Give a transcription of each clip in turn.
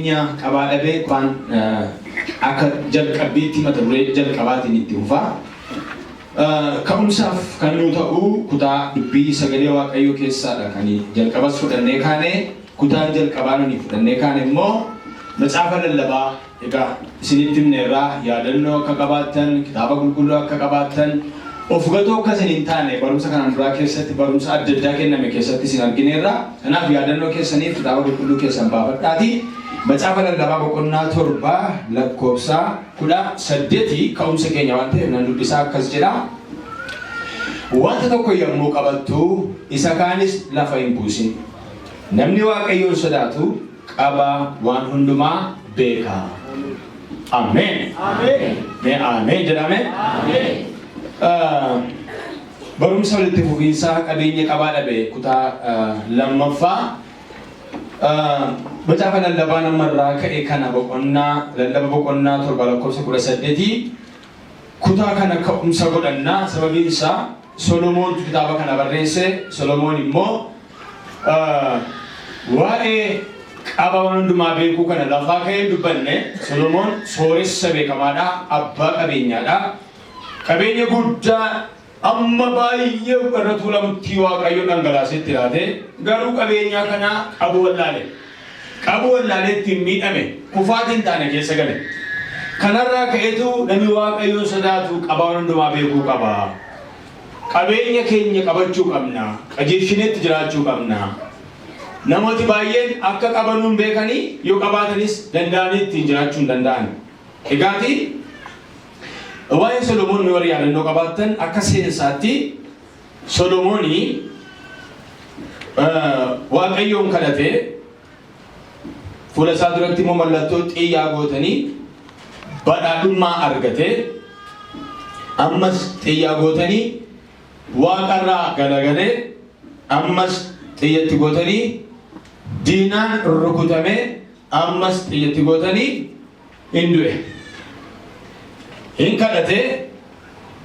Qabeenya qabaa dhabee waan akka jalqabbiitti mata duree jalqabaatiin itti fufa. Ka'umsaaf kan nuu ta'u kutaa dubbii sagalee Waaqayyoo keessaadha kan jalqabas fudhannee kaane. Kutaan jalqabaa nuni fudhannee kaane immoo Macaafa Lallabaa. Egaa isinitti himneerra, yaadannoo akka qabaattan, kitaaba qulqulluu akka qabaattan, of gatoo akka isin hin taane barumsa kanaan duraa keessatti barumsa adda addaa kenname keessatti isin argineerra. Kanaaf yaadannoo keessaniif kitaaba qulqulluu keessan baafadhaatii Macaafa Lallabaa boqonnaa 7 lakkoofsa 18 ka'umsa keenya waan ta'eef nan dubbisaa, akkas jedha. Wanta tokko yommuu qabattu isa kaanis lafa hin buusin. Namni Waaqayyoon sodaatu qabaa waan hundumaa beeka. Ameen. Mee ameen jedhame. Barumsa walitti fufiinsaa qabeenya qabaa dhabe kutaa lammaffaa. Macaafa Lallabaa namarraa ka'e kana, boqonnaa Lallaba boqonnaa 7 lakkoofsa 18 kutaa kana ka'umsa godhanna. Sababiin isaa Solomoontu kitaaba kana barreesse. Solomoon immoo waa'ee qaba waan hundumaa beekuu kana lafaa ka'ee dubbanne. Solomoon sooressa beekamaadha, abbaa qabeenyaadha. Qabeenya guddaa amma baay'ee irra tuulamutti Waaqayyo dhangalaasee itti laate, garuu qabeenyaa kana qabu wallaale. Qabu wallaalee ittiin miidhame, kufaatiin taane keessa gale. Kanarraa ka'eetu namni Waaqayyoon sodaatu qabaa waan hundumaa beekuu qaba. Qabeenya keenya qabachuu qabna. Qajeelchineetti jiraachuu qabna. Namooti baay'een akka qabanuun beekanii, yoo qabaatanis danda'anii ittiin jiraachuu hin danda'an. Egaati waa'ee Solomoon warri yaadannoo qabaattan, akka seensaatti Solomoonii Waaqayyoon kadhatee, fuula isaa duratti immoo mallattoo xiyyaa gootanii badhaadhummaa argatee, ammas xiyyaa gootanii waaqarraa galagalee, ammas xiyyatti gootanii diinaan rukutamee, ammas xiyyatti gootanii hin du'e. Hin kadhatee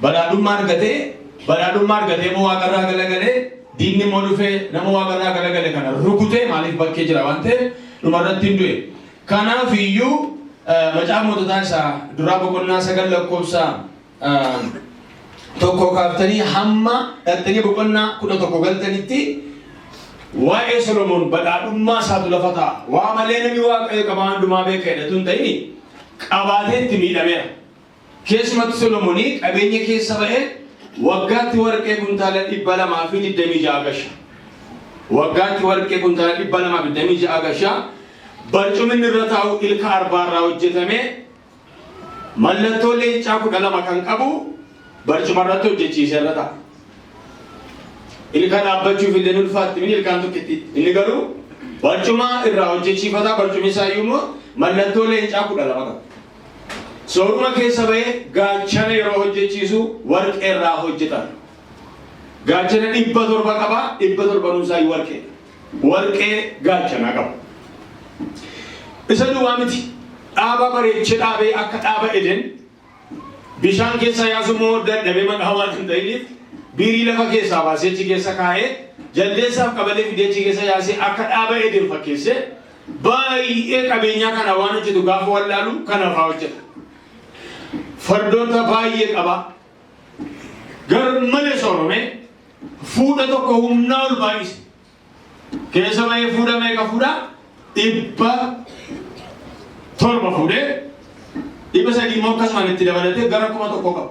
badhaadhummaa argatee, badhaadhummaa argatee immoo waaqarraa galagalee, diinni immoo dhufee nama waaqarraa galagale kana rukutee, maaliif bakkee jira waan ta'eef, dhumarratti hin du'e. Kanaaf iyyuu Macaafa Moototaa isaa duraa boqonnaa 9 lakkoofsa 1 kaaftanii hamma dhaqxanii boqonnaa 11 galtanitti waa'ee Solomoon badhaadhummaa isaatu lafa taa'a. Waa malee namni Waaqayyo qabaa hundumaa beeka jedhatu hin ta'ini, qabaatee itti miidhameera. Keessumatti Solomoonii qabeenya keessa ba'ee waggaatti warqee kuntaala 226 gasha. Waggaatti warqee kuntaala 226 gasha. Barcumni irra taa'u ilka arbaarraa hojjetamee mallattoo leencaa 12 kan qabu barcuma irratti hojjechiisee irra ta'a. Ilka dhaabbachuuf illee ulfaatti mini ilkaan tokkitti. Inni garuu barcuma irraa hojjechiifataa, barcumi isaa iyyuu immoo mallattoo leencaa 12 qaba. Sooruma keessa ba'ee gaachana yeroo hojjechiisu warqee irraa hojjetan. Gaachana 700 qaba, 700 isaa warqee. Warqee gaachanaa qaba. Isa duwwaa miti. Dhaaba bareechee dhaabee akka dhaaba Eden bishaan keessa yaasu immoo dadhabee, maqaa waan hin ta'iniif biirii lafa keessaa baasee achi keessa kaa'ee, jaldeessaaf qabalee fidee achi keessa yaasee akka dhaaba Eden fakkeessee, baay'ee qabeenyaa kana waan hojjetu gaafa wallaalu kana fa'aa hojjeta. Fardoota baay'ee qaba. Gar malee soorome, fuudha tokko humnaa ol baay'ise. Keessa ba'ee fuudha meeqa fuudha? 700 fuudhee, 300 immoo akkasumaan itti dabalatee gara 1000 qaba.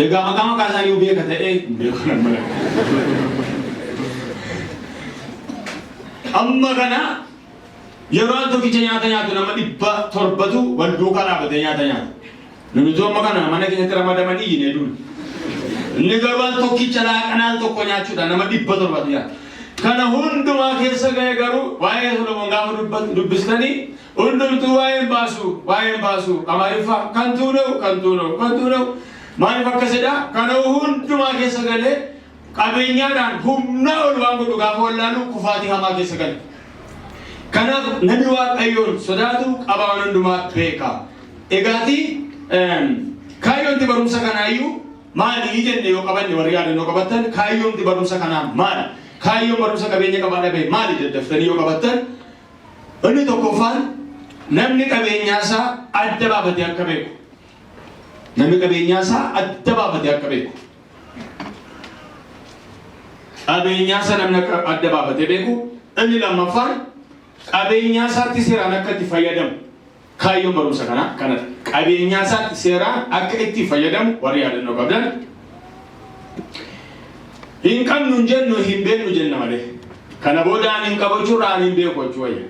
Egaa maqaa maqaa isaanii beeka ta'ee hin beeku nama. Amma kana yeroo al tokkicha nyaata nyaatu nama 700tu wal duukaa dhaabatee nyaata nyaata. Nuti amma kana mana keenyatti ramadamanii iyyinee duuna. Inni garuu al tokkicha laaqana al tokko nyaachuudha nama 700tu nyaata. Kana hundumaa keessa ga'e, garuu waa'ee Solomoon gaafa dubbistanii hundumtuu waa'een baasu, waa'een baasu Amaariffaa ከንቱ ነው፣ ከንቱ ነው፣ ከንቱ ነው. Maaliif akkasidha? Kana hundumaa keessa galee qabeenyaadhaan humna ol waan godhu gaafa wallaalu kufaatii hamaa keessa gale. Kanaaf namni Waaqayyoon sodaatu qaba waan hundumaa beeka. Egaati kaayyoonti barumsa kanaayyuu maali jenne yoo qabanne, warri yaadannoo qabattan, kaayyoonti barumsa kanaa maali? Kaayyoon barumsa qabeenya qabaa dhabe maali daddaftanii yoo qabattan, inni tokkoffaan Namni qabeenyaa isaa adda baafatee akka beeku. Namni qabeenyaa isaa adda baafatee akka beeku. Qabeenyaa isaa namni akka adda baafatee beeku. Inni lammaffaan qabeenyaa isaatti seeraan akka itti fayyadamu. Kaayyoon barumsa kanaa kanadha. Qabeenyaa isaatti seeraan akka itti fayyadamu warri yaadannoo qabdan. Hin qabnu hin jennu, hin beeknu jenna malee. Kana booda ani hin qabu jechuurraa ani hin beeku jechuu wayya.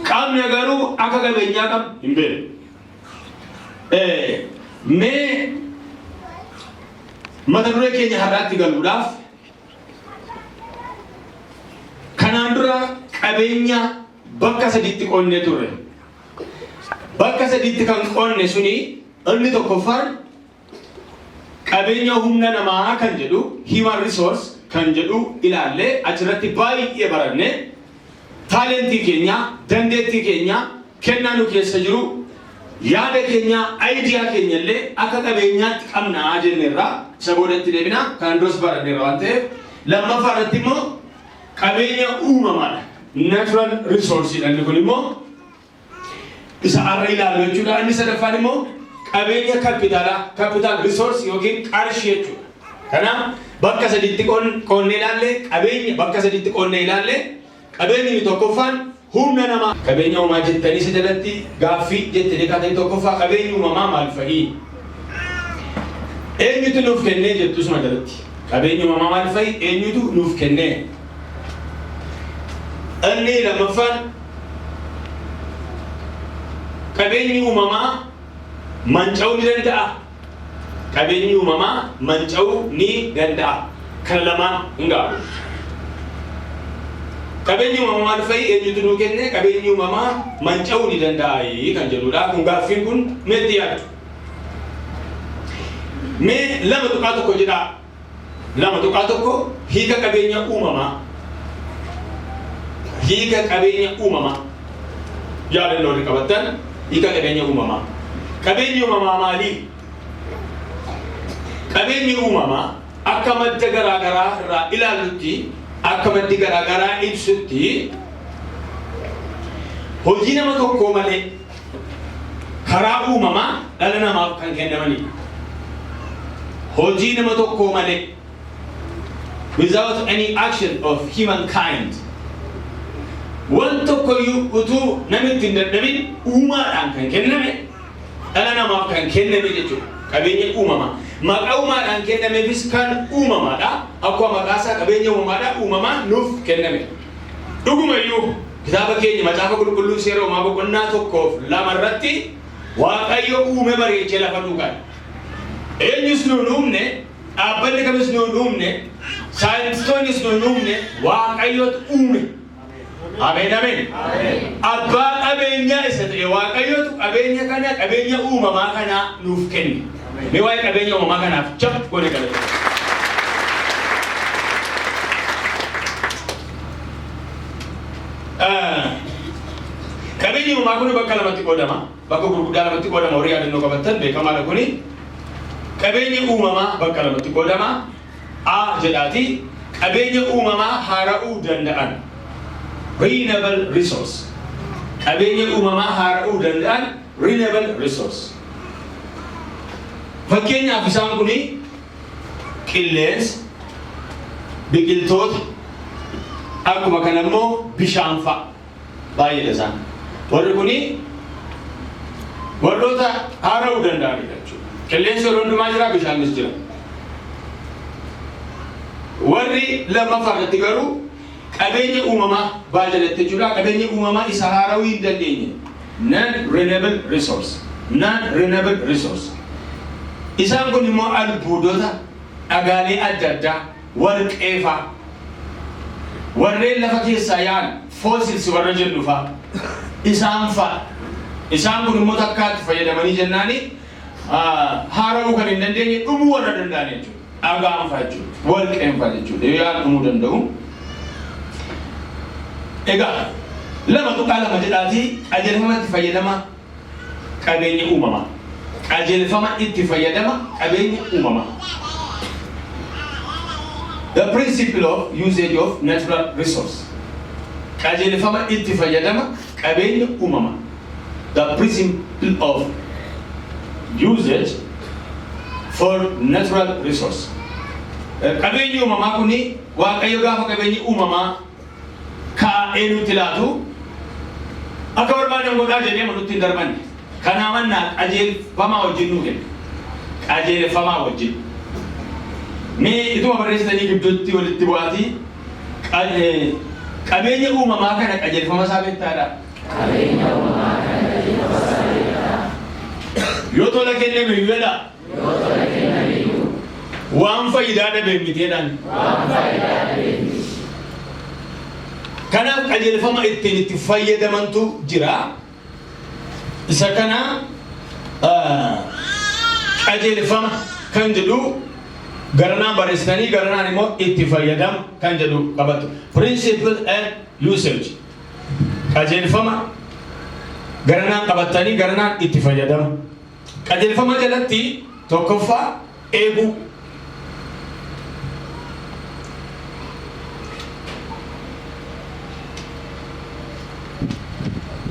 Qabna garuu akka qabeenyaa qabnu hin beeknu. Mee mata duree keenya har'aatti galuudhaaf kanaan dura qabeenya bakka sadiitti qoonnee turre. Bakka sadiitti kan qoonne suni inni tokkoffaan qabeenya humna namaa kan jedhu, human resource kan jedhu ilaallee, achirratti baay'ee baranne. Talentii keenya, dandeettii keenya, kennaa nu keessa jiru, yaada keenya, idea keenya illee akka qabeenyaatti qabnaa jenneerra. Isa boodatti deebina, kan duras baranneerra waan ta'eef. Lammaffaa irratti immoo qabeenya uumamaadha. Natural resource inni kun immoo isa har'a ilaallu jechuudha. Inni sadaffaan immoo qabeenya kapitaalaa, capital resource yookiin qarshii jechuudha. Kanaaf bakka sadiitti qoonnee ilaalle, qabeenya bakka sadiitti qoonnee ilaalle. Qabeenyi inni tokkoffaan humna namaa. Qabeenya uumamaa jettanii isa jalatti gaaffii jettanii kaatanii, tokkoffaa qabeenyi uumamaa maal fa'i? Eenyutu nuuf kennee jettu suma jalatti. Qabeenyi uumamaa maal fa'i? Eenyutu nuuf kennee? Inni lammaffaan qabeenyi uumamaa manca'uu ni danda'a. Qabeenyi uumamaa manca'uu ni danda'a. Kana lamaan hin gaafu. Qabeenyi uumamaa maal fa'i? Eenyutu nuu kenne? Qabeenyi uumamaa manca'uu ni danda'a kan jedhudha. Kun gaaffiin kun meetti yaaddu? Mee 2.1 jedhaa. 2.1 hiika qabeenya uumamaa. Hiika qabeenya uumamaa. Yaadannoo warri qabattan, hiika qabeenya uumamaa. Qabeenyi uumamaa maali? Qabeenyi uumamaa akka madda garaa garaa irraa ilaallutti, akka maddi garaa garaa ibsutti, hojii nama tokkoo malee karaa uumamaa dhala namaaf kan kennamanidha. Hojii nama tokkoo malee, without any action of humankind, wan tokkoyyuu utuu namni itti hin dadhabin uumaadhaan kan kenname, dhala namaaf kan kenname jechuudha. Qabeenya uumamaa. Maqaa uumaadhaan kennameefis kan uumamaadha. Akkuma maqaa isaa qabeenya uumamaadha. Uumamaan nuuf kenname. Dhugumayyuu kitaaba keenya Macaafa Qulqulluu Seera Uumaa boqonnaa 1f 2 irratti Waaqayyo uume bareechee lafa duukaan. Eenyus nuun uumne, dhaabbanni kamis nuun uumne, saayintistoonnis nuun uumne, Waaqayyotu uume. Ameen, ameen. Abbaa qabeenyaa isa ta'e Waaqayyotu qabeenya kana, qabeenya uumamaa kana nuuf kenne. Mee waa'ee qabeenya uumamaa kanaaf jab goone galata. Qabeenyi uumamaa kun bakka lamatti qoodama. Bakka gurguddaa lamatti qoodama. Horii yaadannoo qabattan beekamaadha kuni. Qabeenyi uumamaa bakka lamatti qoodama. A jedhaati, qabeenya uumamaa haara'uu danda'an. Renewable resource. Qabeenya uumamaa haara'uu danda'an, renewable resource. Fakkeenyaaf isaan kuni qilleensa, biqiltoota, akkuma kana immoo bishaan fa'a. Baay'eedha isaan. Warri kuni warroota haara'uu danda'anidha jechuudha. Qilleensi yeroo hundumaa jira, bishaanis jira. Warri lammaffaa irratti garuu qabeenya uumamaa baa jalatti jechuudha. Qabeenya uumamaa isa haara'uu hin dandeenye. Non renewable resource. Non renewable resource. Isaan kun immoo albuudota, dhagaalee adda addaa, warqee fa'a. Warreen lafa keessaa yaa'an, fossils warra jennu fa'a. Isaan fa'a. Isaan kun immoo takkaatti fayyadamanii jennaani haara'uu kan hin dandeenye, dhumuu warra danda'an jechuudha. Dhagaan fa'a jechuudha. Warqeen fa'a jechuudha. Yoo yaa'an dhumuu danda'u. Egaa 2.2 jedhaatii, qajeelfama itti fayyadama qabeenya uumamaa. Qajeelfama itti fayyadama qabeenya uumamaa. The principle of usage of natural resource. Qajeelfama itti fayyadama qabeenya uumamaa. The principle of usage for natural resource. Qabeenyi uumamaa kuni, Waaqayyo gaafa qabeenyi uumamaa kaa'ee nutti laatu, akka barbaadan godhaa jedhee nutti hin darbanne. Kanaa mannaa qajeelfamaa wajjin nuu kenna. Qajeelfamaa wajjin. Mee ituma barreessitanii gidduutti walitti bu'aatii, qabeenya uumamaa kana qajeelfama isaa beektaadha. Qabeenya uumamaa kana qajeelfama isaa beektaa. Yoo tola kenname iyyuu jedha. Yoo tola kenname iyyuu. Waan faayidaa dhabeef miti jedhaan. Waan faayidaa dhabeef miti. Kanaaf qajeelfama ittiin itti fayyadamantu jira. Isa kana qajeelfama kan jedhu garanaan barreessitanii, garanaan immoo itti fayyadama kan jedhu qabatu. Principle and usage. Qajeelfama garanaan qabattanii, garanaan itti fayyadama. Qajeelfama jalatti tokkoffaa eeguu.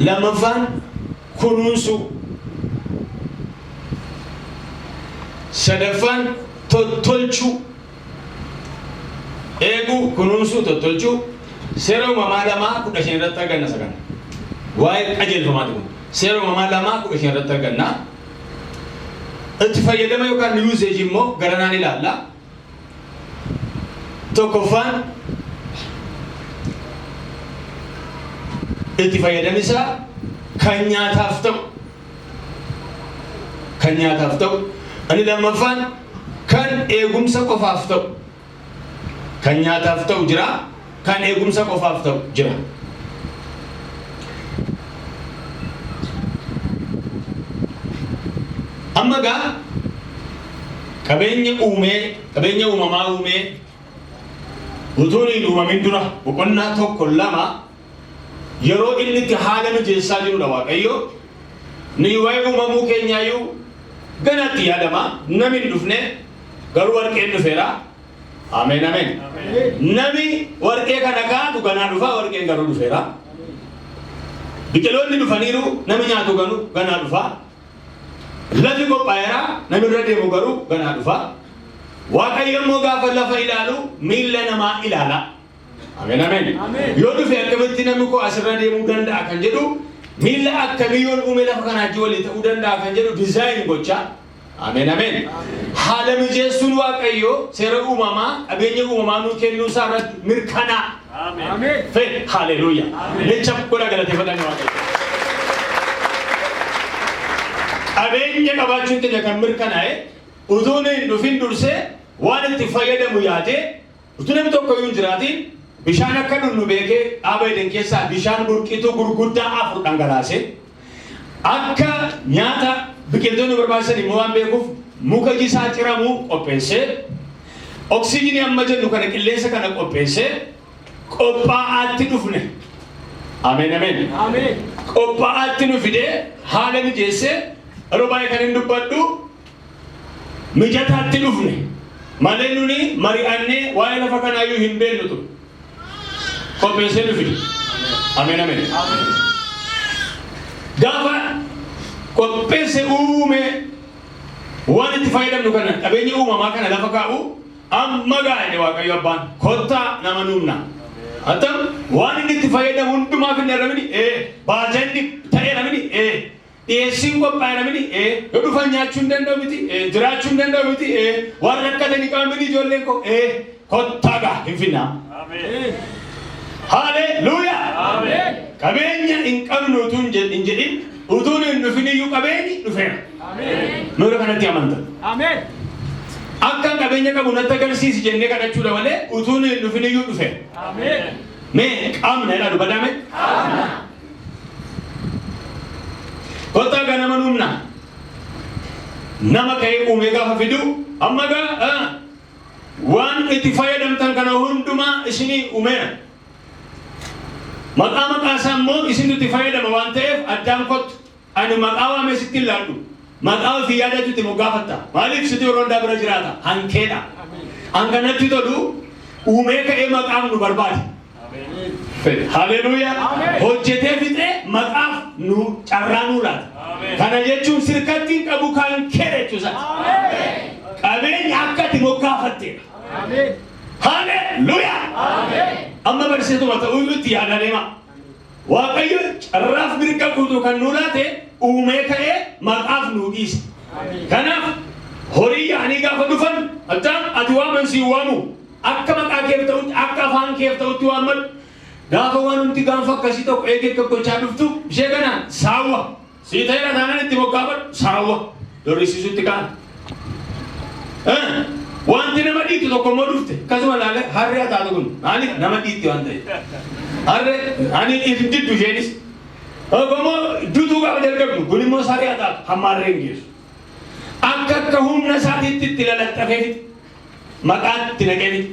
Lammaffaan kunuunsuu. Sadaffaan tottolchuu. Eeguu, kunuunsuu, tottolchuu. Seera Uumamaa 2:15 irratti arganna isa kana. Waa'ee qajeelfamaati kun. Seera Uumamaa 2:15 irratti arganna. Itti fayyadama yookaan usage immoo garanaan ilaalla. Tokkoffaan itti fayyadamisaa kan nyaataaf ta'u. Kan nyaataaf ta'u. Inni lammaffaan kan eegumsa qofaaf ta'u. Kan nyaataaf ta'u jira, kan eegumsa qofaaf ta'u jira. Amma gaa qabeenya uumee, qabeenya uumamaa uumee, utuun hin uumamin dura boqonnaa 1, 2 yeroo inni itti haala mijeessaa jirudha Waaqayyo. Nuyi waa'ee uumamuu keenyaayyuu ganaatti yaadama. Namni hin dhufne, garuu warqeen dhufeera. Ameen, ameen. Nami warqee kana kaatu ganaa dhufa, warqeen garuu dhufeera. Biqiloonni dhufaniiru, nami nyaatu garuu ganaa dhufa. Lafi qophaa'eera, nami irra deemu garuu ganaa dhufa. Waaqayyo immoo gaafa lafa ilaalu miilla namaa ilaala. Ameen, ameen. Yoo dhufe akkamitti namni koo asirra deemuu danda'a kan jedhu, miilla akkamii yoon uume lafa kanaa wajjin walii ta'uu danda'a kan jedhu design gochaa. Ameen, ameen. Haala mijeessuun Waaqayyo seera uumamaa, qabeenya uumamaa nuu kennuu isaa irratti mirkanaa. Fe haleluuya. Jecha godha galateeffadhaan Waaqayyo. Qabeenya qabaachuun keenya kan mirkanaa'e utuu hin dhufin dursee waan itti fayyadamu yaadee, utuu namni tokko iyyuu hin jiraatiin bishaan akka dhugnu beekee, dhaaba Eden keessaa bishaan burqituu gurguddaa afur dhangalaase. Akka nyaata biqiltoonni barbaachisan immoo waan beekuuf muka jisaa ciramu qopheessee, oksiijinii amma jennu kana, qilleensa kana qopheessee, qophaa'aatti dhufne. Ameen, ameen. Qophaa'aatti nu fidee haala mijeessee, yeroo baay'ee kan hin dubbadhu, mijataatti dhufne malee nuni mari'annee waa'ee lafa kanaayyuu hin beeknu ture. Qopheessee nu fide. Ameen, ameen. Gaafa qopheesse uume, waan itti fayyadamnu kana, qabeenya uumamaa kana lafa kaa'u, amma gaa'e Waaqayyo abbaan, kottaa nama nuumna. Attam waan inni itti fayyadamu hundumaaf hin dharramini, ee baajanni ta'eera mini, ee dhiyeessiin qophaa'eera mini, ee yoo dhufan nyaachuu hin danda'u miti, ee jiraachuu hin danda'u miti, ee waan rakkatanii qaban miti ijoolleen koo, ee kottaa gaa hin finnaa. Haleluuyaa! Qabeenya hin qabnu utuu hin jedhin, utuu hin dhufin iyyuu qabeenyi dhufeera. Noora kanatti amanta. Akka qabeenya qabu natti agarsiisi jennee kadhachuudha malee utuu hin dhufin iyyuu dhufeera. Mee qaamna jedhaa dubbadame. Kottaa gaa nama nuumna. Nama ka'ee uumee gaafa fidu, amma gaa waan itti fayyadamtan kana hundumaa isinii uumeera. Maqaa maqaa isaa immoo isintu itti fayyadama waan ta'eef, addaan kottu. Ani maqaa waamee sitti hin laadhu. Maqaa ofii yaadatu itti moggaafatta. Maaliif situ yeroo hundaa bira jiraata? Hankeedha. An kanatti tolu uumee ka'ee maqaaf nu barbaade. Haleluuyaa. Hojjetee fixee maqaaf nu carraa nuu laata. Kana jechuun sirkatti hin qabu kan kee jechuusaati. Qabeenya akka ati moggaafatteedha. Haleluuyaa! Amma barsiisuma ta'uu itti yaadaa deema. Waaqayyo carraaf mirga guutuu kan nuu laate uumee ka'ee maqaaf nuu dhiise. Kanaaf horii yaa'anii gaafa dhufan attaan ati waaman siin waamu akka maqaa keef ta'utti akka afaan keef ta'utti waammadhu. Gaafa waan hundi gaanfa akkasii tokko eegee gochaa dhuftu ishee kana saawwa. Sii ta'eera taanaan itti moggaafadhu saawwa. Dorrisiisutti kaan. Wanti nama dhiittu tokko immoo dhufte akkasuma ilaalee harree haa taatu kun maaliif nama dhiitti waan ta'eef. Harree ani if diddu isheenis. Tokko immoo dutuu gaafa jalqabdu kun immoo saree haa taatu hamma harree hin geessu. Akka akka humna isaatiitti itti lalaxxafee fixe. Maqaa itti naqee fixe.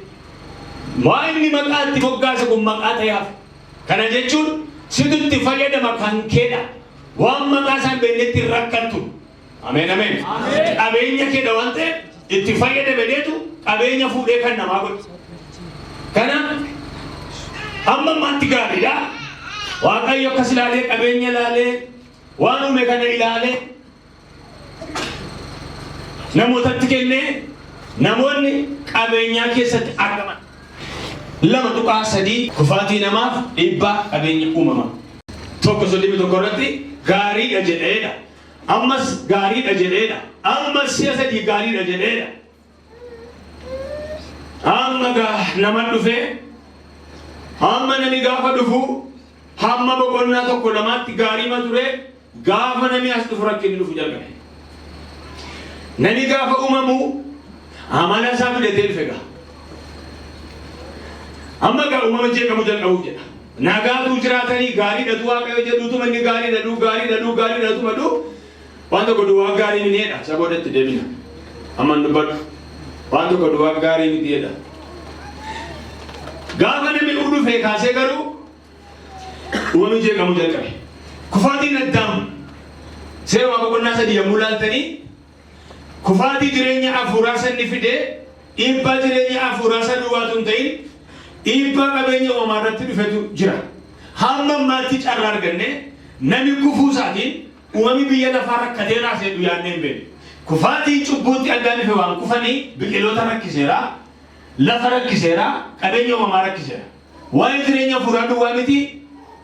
Waa inni maqaa itti moggaase kun maqaa ta'ee hafe. Kana jechuun situ itti fayyadama kan keedha. Waan maqaa isaan beeknetti hin rakkattu. Ameen ameen. Qabeenya keedha waan ta'eef itti fayyadame deetu qabeenya fuudhee kan namaa godhe. Kanaaf hamma ammaatti gaariidha. Waaqayyo akkas ilaalee qabeenya ilaalee waan uume kana ilaalee namootatti kennee namoonni qabeenyaa keessatti argaman. 2.3 Kufaatii namaaf dhiibbaa qabeenya uumamaa. 1:31 irratti gaariidha jedheedha. Ammas gaariidha jedheedha. Ammas si'a sadii gaariidha jedheedha. Amma gaa nama dhufee hamma namni gaafa dhufu hamma boqonnaa tokko lamaatti gaariima ture gaafa namni as dhufu rakkinni dhufu jalqabe. Namni gaafa uumamu amala isaa fidatee dhufe gaa. Amma gaa uumama jeeqamu jalqabuuf jedha. Nagaatu jiraatanii gaariidhatu Waaqayyo jedhuutuma inni gaariidha dhuu gaariidha dhuu gaariidha tuma dhuu waan tokko duwwaa gaarii miti jedha. Isa booda itti deebina. Amma hin dubbadhu. Waan tokko duwwaa gaarii miti jedha. Gaafa namni dhufee kaasee garuu uumamni jeeqamuu jalqabe. Kufaatiin Addaam seera boqonnaa 3 yommuu ilaaltanii kufaatii jireenya hafuuraa sanni fide dhiibbaa jireenya hafuuraa san duwwaatu hin ta'in dhiibbaa qabeenya uumamaa irratti dhufetu jira. Hamma ammaatti carraa arganne namni kufuu isaatiin uumamni biyya lafaa rakkatee raasee jedhu yaadnee hin beeknu. Kufaatiin cubbuutti addaan dhufe waan kufanii biqiloota rakkiseera, lafa rakkiseera, qabeenya uumamaa rakkiseera. Waa'ee jireenya hafuuraa duwwaa miti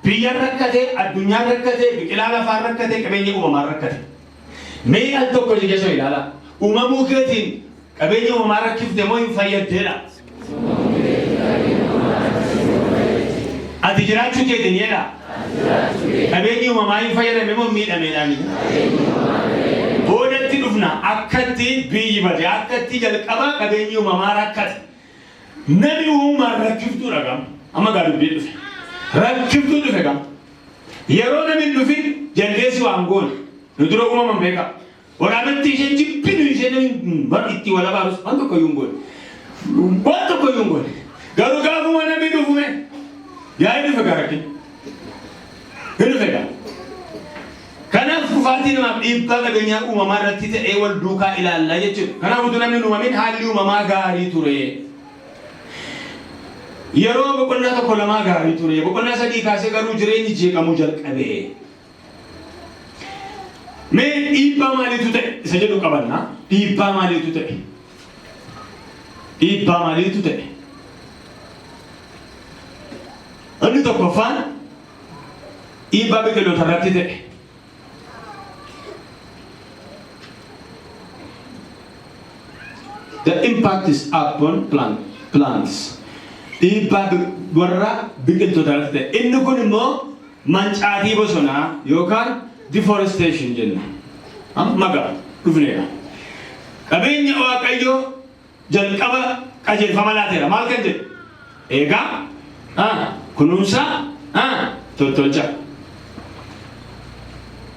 biyyan rakkate, addunyaan rakkate, biqilaa lafaa rakkate, qabeenya uumamaa rakkate. Mee al tokko ija keessa ilaalaa. Uumamuu keetiin qabeenya uumamaa rakkifte moo hin fayyaddeedha? Ati jiraachuu keetiin jedha. Qabeenyi uumamaa hin fayyadame moo miidhameedhaani? Boodatti dhufna akkatti biyyi bade akkatti jalqaba qabeenyi uumamaa rakkate. Namni uumamaan rakkiftuudha gam. Amma gaa dubbii dhufe. Rakkiftuu dhufe gam. Yeroo namni hin dhufin jaldeessi waan goone. Nu dura uumaman beekaa. Waraabatti isheen jibbinu isheen bar itti wal abaarus waan tokko iyyuu hin goone. Waan tokko iyyuu hin goone. Garuu gaafuma namni dhufume yaa'ii dhufe gaa rakkin. Hin dhufe gaa. Kanaaf kufaatii namaaf dhiibbaa qabeenyaa uumamaa irratti ta'ee wal duukaa ilaalla jechuudha. Kanaaf utuu namni hin uumamin haalli uumamaa gaarii ture. Yeroo boqonnaa tokko lamaa gaarii ture. Boqonnaa sadii kaasee garuu jireenyi jeeqamuu jalqabe. Mee dhiibbaa maaliitu ta'e isa jedhu qabanna. Dhiibbaa maaliitu ta'e? Dhiibbaa maaliitu ta'e? Inni tokkoffaan dhiibbaa biqiloota irratti ta'e. The impact is upon plants. Dhiibbaa warra biqiltoota irratti ta'e. Inni kun immoo mancaatii bosonaa yookaan deforestation jenna. Amma gaa dhufneera. Qabeenya Waaqayyoo jalqaba qajeelfama laateera. Maal kan jedhu? Eegaa, kunuunsaa, tottolchaa.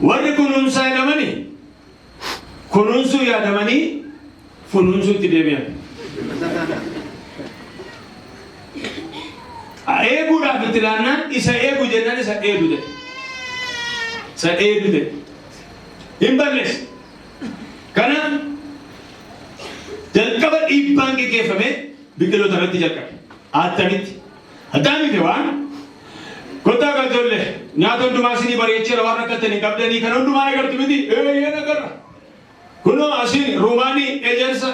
Warri kunuunsaa jedhamanii kunuunsuu yaadamanii funuunsuutti deebi'an. Eeguudhaaf itti laannaan isa eegu jennaan isa dheedu ta'e. Isa dheedu ta'e. Hin balleesse. Kanaaf jalqaba dhiibbaan geggeeffame biqiloota irratti jalqabe. Attamitti? Addaamii fi waan Kottaa gaa ijoollee, nyaata hundumaa isinii bareecheera, waan rakkattan hin qabdanii, kan hundumaa eegartu miti, eeyyee nagarra. Kunoo asiin ruumaanii, ejersa,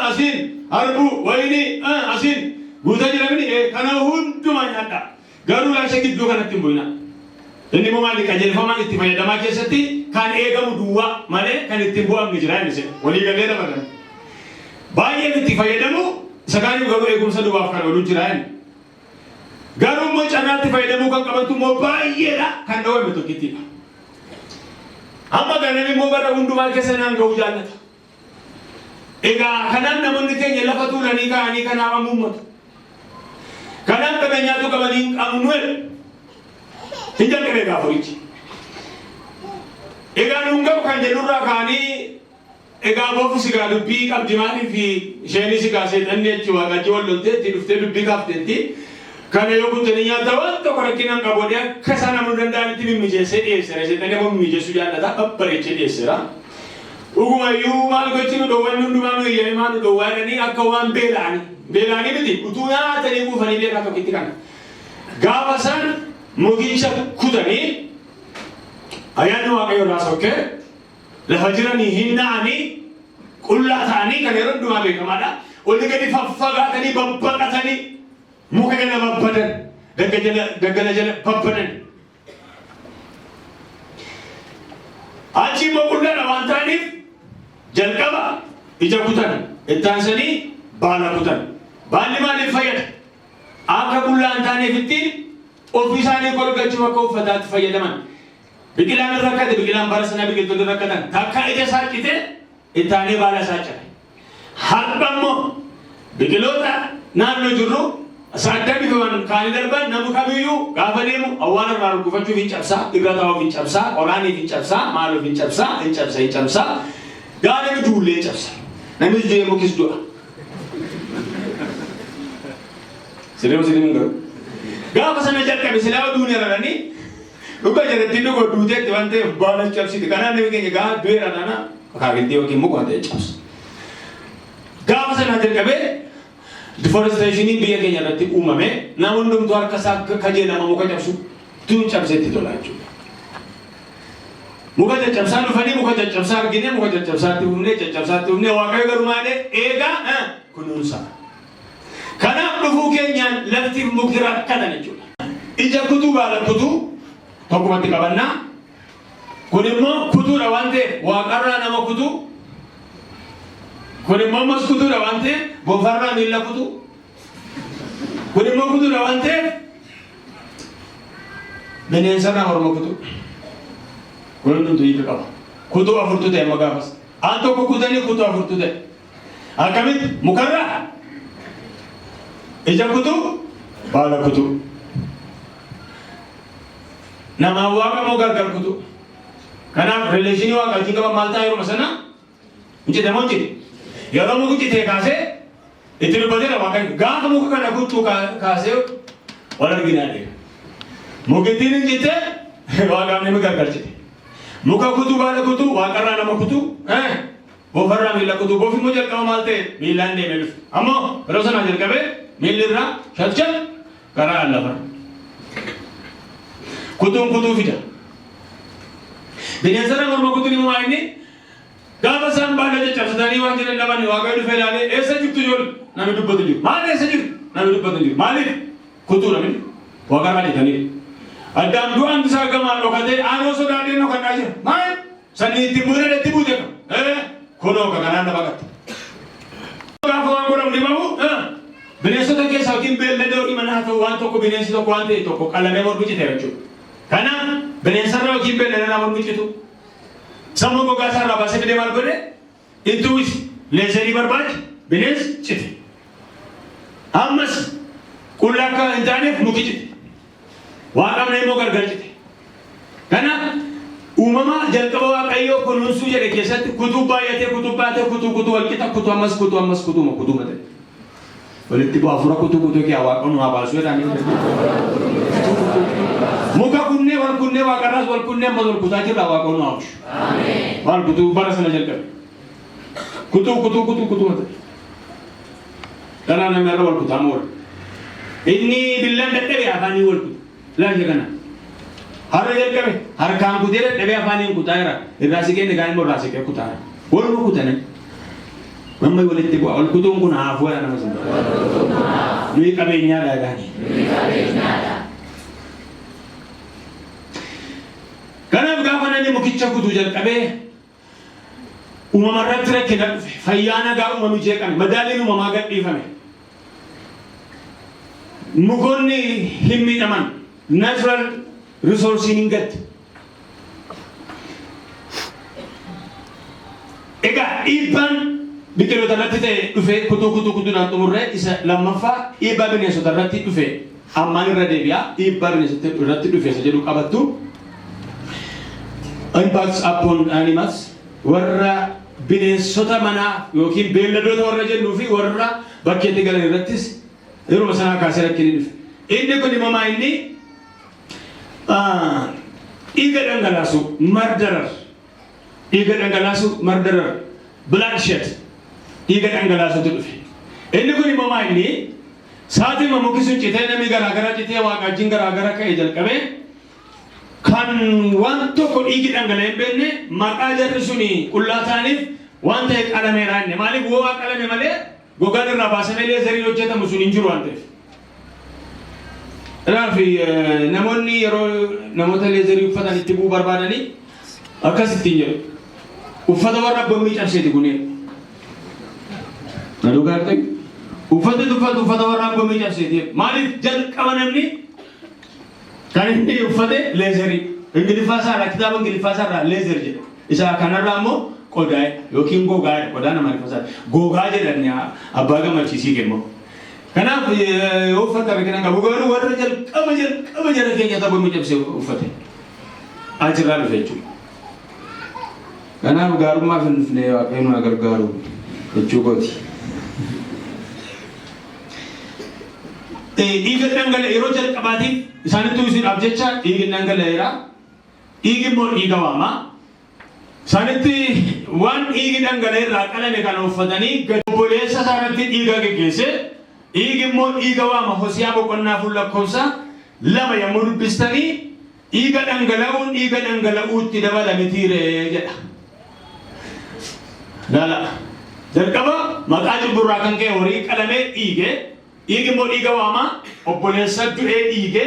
asiin harbuu, wayinii, asiin guutaa jira miti, kana hundumaa nyaadhaa. Garuu laasha gidduu kanatti hin bu'inaa. Inni immoo maali, qajeelfamaan itti fayyadamaa keessatti kan eegamu duwwaa malee kan itti hin bu'amne jira inni walii galee dabalan. Baay'een itti fayyadamu, isa kaaniif garuu eegumsa duwwaaf kan oolu jira inni. Garuu immoo carraatti fayyadamuu kan qabantu immoo baay'eedha, kan dhowwame tokkittiidha. Amma ganaan immoo bara hundumaa keessa naan ga'uu jaallata. Egaa kanaaf namoonni keenya lafa tuulanii ka'anii kanaaf ammuummatu. Kanaaf qabeenyaatu qabanii hin qabnu jedhu. Hin jalqabe egaa furichi. Egaa nuun ga'u kan jedhurraa ka'anii, egaa bofu sigaa dubbii qabdi, maaliif isheenis egaa seexanni achi waaqachi wal lolteetti dhuftee dubbii kaafteetti. Kana yoo kuttanii nyaata waan tokko rakkina hin qabu jedhee akka isaan amanuu danda'anitti mimmijeessee dhiyeesseera. Seexanni immoo mimmijeessuu jaallata, babbareechee dhiyeesseera. Dhugumayyuu maal gochi nu dhowwanni hundumaa nu eeyyame, maal nu dhowwaa jedhanii akka waan beela'anii. Beela'anii miti, utuu nyaatanii quufanii beekaa tokkitti kana. Gaafa isaan mukicha kutanii, ayyaanni Waaqayyoo irraa sokkee, lafa jiranii hin na'anii, qullaa ta'anii, kan yeroo hundumaa beekamaadha. Olii gadi faffagaatanii babbaqatanii muka jala babbadan, daggala jala babbadan. Achi immoo qullaadha waan ta'aniif jalqaba ija kutan, itti aansanii baala kutan. Baalli maaliif fayyada? Akka qullaa hin taaneef ittiin ofii isaanii golgachuuf akka uffataatti fayyadaman. Biqilaan irra rakkate, biqilaan bara sanaa biqiltoonni rakkatan takka ija isaa cite, itti aanee baala isaa cabe. Har'a immoo biqiloota naannoo jirru isa adda bifaman kaanii darban, nama kamiyyuu gaafa deemu awwaara irraa rurgufachuuf hin cabsaa, irra taa'uuf hin cabsaa, qoraaniif hin cabsaa, maaluuf hin cabsaa, hin cabsa, hin cabsaa. Gaafa namni duullee hin cabsa. Namnis du'ee mukis du'a. Sirrii sirrii garuu. Gaafa sana jalqabe silaa duuni raranii dhuga jalatti dhuga duuteetti waan ta'eef baala cabsiti. Kanaaf namni keenya gaafa du'eera taana akaakiltii yookiin muka waan ta'e cabsa. Gaafa sana jalqabee deforestationii biyya keenya irratti uumame, nama hundumtuu harka isaa kajeelama muka cabsu tuun cabseetti tola jechuudha. Muka caccabsaa dhufanii, muka caccabsaa argine, muka caccabsaatti humnee, caccabsaatti humnee. Waaqayyo garuu maalee eegaa kunuunsa. Kanaaf dhufuu keenyaan laftiif muki rakkatan jechuudha. Ija kutuu, baala kutuu tokkumatti qabannaa. Kun immoo kutuudha waan ta'eef waaqarraa nama kutuu. Kun immoo ammas kutuudha waan ta'eef bofarraa miilla kutuu. Kun immoo kutuudha waan ta'eef bineensarraa morma kutuu. Kun hundumtuu hiika qaba. Kutuu afurtu ta'e amma gaafas. Al tokko kutanii kutuu afurtu ta'e. Akkamitti? Mukarraa ija kutuu, baala kutuu. Namaan waaqa immoo gargar kutuu. Kanaaf relationii waaqa wajjin qaban maal ta'a yeroo sana? Hin cite moo hin cite? Yeroo muki citee kaasee itti dubbateera Waaqayyo. Gaafa muka kana kuttuu kaasee wal arginaa jedhe. Mukittiin hin citte, waaqaaf namni gargar cite. Muka kutuu, baala kutuu, waaqarraa nama kutuu, bofarraa miilla kutuu. Bofi immoo jalqaba maal ta'e? Miillaan deemee dhufe. Ammoo yeroo sanaa jalqabee miilli irraa shalcha karaa lafa. Kutuun kutuu fida. Bineensarra morma kutuun immoo maa inni? Gaafa isaan baala caccabsatanii waan jedhan dhaban, Waaqayyo dhufee ilaalee, "Eessa jirtu ijoollee?" Namni dubbatu jiru. "Maal, eessa jirtu?" Namni dubbatu jiru. Maaliif? Kutuu namni waaqarraa jedhanii. Addaam du'aan isaa gamaa dhokatee, "Aanoo sodaadheen dhokadhaa jira." "Maal? Sanii ittiin buune itti buute ka. Kunoo ka kanaan na baqatte." Gaafa waan godhamu dhibamu, bineensota keessaa yookiin beellada horii manaa ta'u waan tokko, bineensi tokko waan ta'e tokko qalamee mormi cite jechuudha. Kanaaf bineensarra yookiin beelladarraa mormi citu. Sammuu gogaa isaa irraa baasee fidee maal godhe? Itti uwwise. Leatherii barbaacha bineensi cite. Ammas qullaa akka hin taaneef muki cite. Waaqamne immoo gargar cite. Kanaaf uumama jalqaba Waaqayyoo kunuunsuu jedhe keessatti kutuu baay'atee, kutuu baatee, kutuu kutuu wal qixa kutuu, ammas kutuu, ammas kutuuma kutuuma ta'e. Walitti bu'a hafuura kutuu kutuu kee Waaqa nu haa baasuu jedhanii. Muka kunnee wal kunnee, waaqarraas wal kunnee, ammas wal kutaa jirra, Waaqa nu haa oolchu. Wal kutuu bara sana jalqabe. Kutuu kutuu kutuu kutuu ta'e. Kanaaf namni har'a wal kutaa moola. Inni billaan dadhabe afaanii wal kuta. Laasha kana. Har'a jalqabe harkaan kutee dadhabee afaaniin kutaa jira. Irraa siqee inni kaan immoo irraa siqee kutaa jira. Waluma kutanii. Amma walitti bu'a. Wal kutuun kun haafuu nama sin Nuyi qabeenyaadha jedhani. Kanaaf gaafa namni mukicha kutuu jalqabee uumama irratti rakkina dhufe, fayyaa nagaa uumamni jeeqame, madaalliin uumamaa gadhiifame. Mukoonni hin miidhaman, natural resource hin gadde. Egaa dhiibbaan biqiloota irratti ta'e dhufe kutuu kutuu kutuudhaan xumurree, isa lammaffaa dhiibbaa bineensota irratti dhufe ammaan irra deebi'a. Dhiibbaa bineensota irratti dhufe isa jedhu qabattu. Impacts upon animals, warra bineensota manaa yookiin beelladoota warra jennuu fi warra bakkeetti galan irrattis yeroo sanaa kaasee rakkinni dhufe. Inni kun immoo maa inni dhiiga dhangalaasu, murderer, dhiiga dhangalaasu, murderer, bloodshed, dhiiga dhangalaasutu dhufe. Inni kun immoo maa inni sa'aatii muki sun citee, namni garaagara citee, waaqa wajjin garaagara ka'e jalqabee kan waan tokko dhiigi dhangala'ee hin beekne, maqaa jarri suni qullaa ta'aniif waan ta'e qalameera inni. Maaliif waa qalame malee gogaan irraa baasamee leatheriin hojjetamu sun hin jiru waan ta'eef. Kanaaf namoonni yeroo namoota leatherii uffatan itti bu'uu barbaadanii akkas ittiin jedhu. Uffata warra abboomii cabseeti kuni. Na dhugaa ta'e. Uffata uffatu uffata warra abboomii cabseeti. Maaliif jalqaba namni kan inni uffate leatherii. Ingiliffaa isaarraa, kitaaba Ingiliffaa isaarraa leather jedha. Isa kanarraa immoo qodaa yookiin gogaa, qodaa nama isaa gogaa jedhan abbaa gammachiisii kennu. Kanaaf yoo uffata rakkina qabu garuu warra jalqaba jalqaba jara keenya tapha cabsee uffate. Achirraa dhufe jechuudha. Kanaaf gaarummaaf hin dhufne, Waaqayyo nu gargaaru jechuu kooti. Dhiiga dhangala'e yeroo jalqabaatiif isaanitti uwwisuudhaaf jecha dhiigni dhangala'eera. Dhiigi immoo dhiiga waama. Isaanitti waan dhiigi dhangala'e irraa qalame kana uffatanii gadi obboleessa isaa irratti dhiiga geggeesse. Dhiigi immoo dhiiga waama. Hosiyaa boqonnaa 4 lakkoofsa 2 yommuu dubbistanii, dhiiga dhangala'uun dhiiga dhangala'uutti dabala mitiiree jedha. Laala. Jalqaba maqaa cubburraa kan ka'e horii qalamee dhiige. Dhiigi immoo dhiiga waama. Obboleessa du'ee dhiige.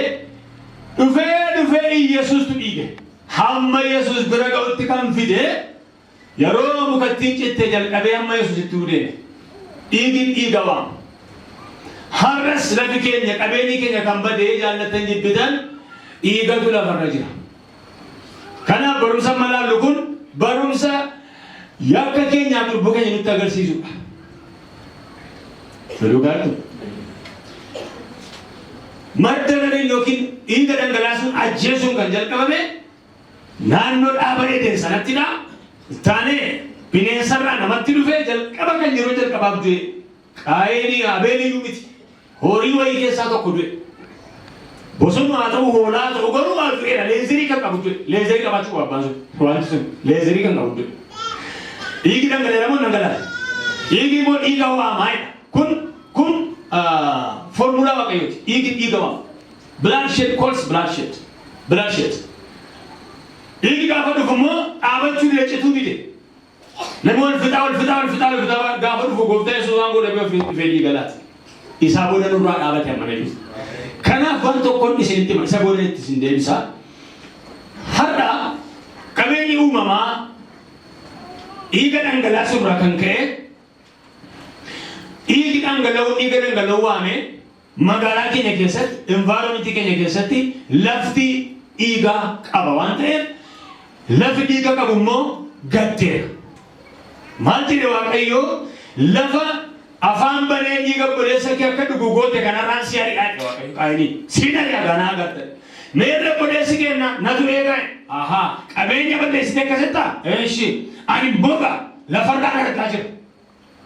Dhufee dhufee Iyyasuustu dhiige. Hamma Yesuus bira ga'utti kan fide, yeroo mukattiin citte jalqabee hamma Yesuusitti deeme. Dhiigi dhiiga waama. Har'as lafi keenya, qabeenyi keenya kan badee, jaallatan jibbitan, dhiigatu lafarra jira. Kanaaf barumsa amma laallu kun barumsa yakka keenyaaf cubbuu keenya nutti agarsiisudha. Dhugaatu. Murdereriin yookiin dhiiga dhangalaasuun, ajjeesuun kan jalqabame naannoo dhaaba Eden sanattidha. Taanee bineensarraa namatti dhufee jalqaba kan yeroo jalqabaaf du'e Qaayeenii Abeeliyyuu miti. Horii wayii keessaa tokko du'e. Bosonu haa ta'u, hoolaa haa ta'u, garuu haa du'eera. Leatherii kan qabu du'e. Leatherii qabaachuu qaba abbaan sun. Wanti sun leatherii kan qabu du'e. Dhiigi dhangala'eera moo dhangala'e? Dhiigi immoo dhiiga waamaa jedha. Kun foormulaa Waaqayyooti. Dhiigi dhiiga waama. Bloodshed calls bloodshed. Bloodshed. Dhiigi gaafa dhufu immoo dhaabachuu dide, cituu dide. Namni wal fixaa, wal fixaa, wal fixaa, wal fixaa gaafa dhufu, gooftaa Yesuus waan godhe dhufee dhiiga laata. Isaa booda nurraa dhaabate amma nayyuu. Kanaaf waan tokkoon isinitti hima, isa booda itti isin deebisa. Har'a qabeenyi uumamaa dhiiga dhangalaasuu irraa kan ka'e, dhiigi dhangala'uu dhiiga dhangala'uu waame, magaalaa keenya keessatti, environmentii keenya keessatti lafti dhiigaa qaba waan ta'eef, lafi dhiiga qabu immoo gaddeera. Maal jedhe Waaqayyo? Lafa afaan banee dhiiga obboleessa kee akka dhugu goote kanarraan si ari'aa jedhe Waaqayyo Qaayinii. Siin ari'a ganaa agarte. Meerre obboleessi kenna natu eegaa. Ahaa, qabeenya balleessitee akkasitta? Eeshi, ani boga lafarraan argaa jira.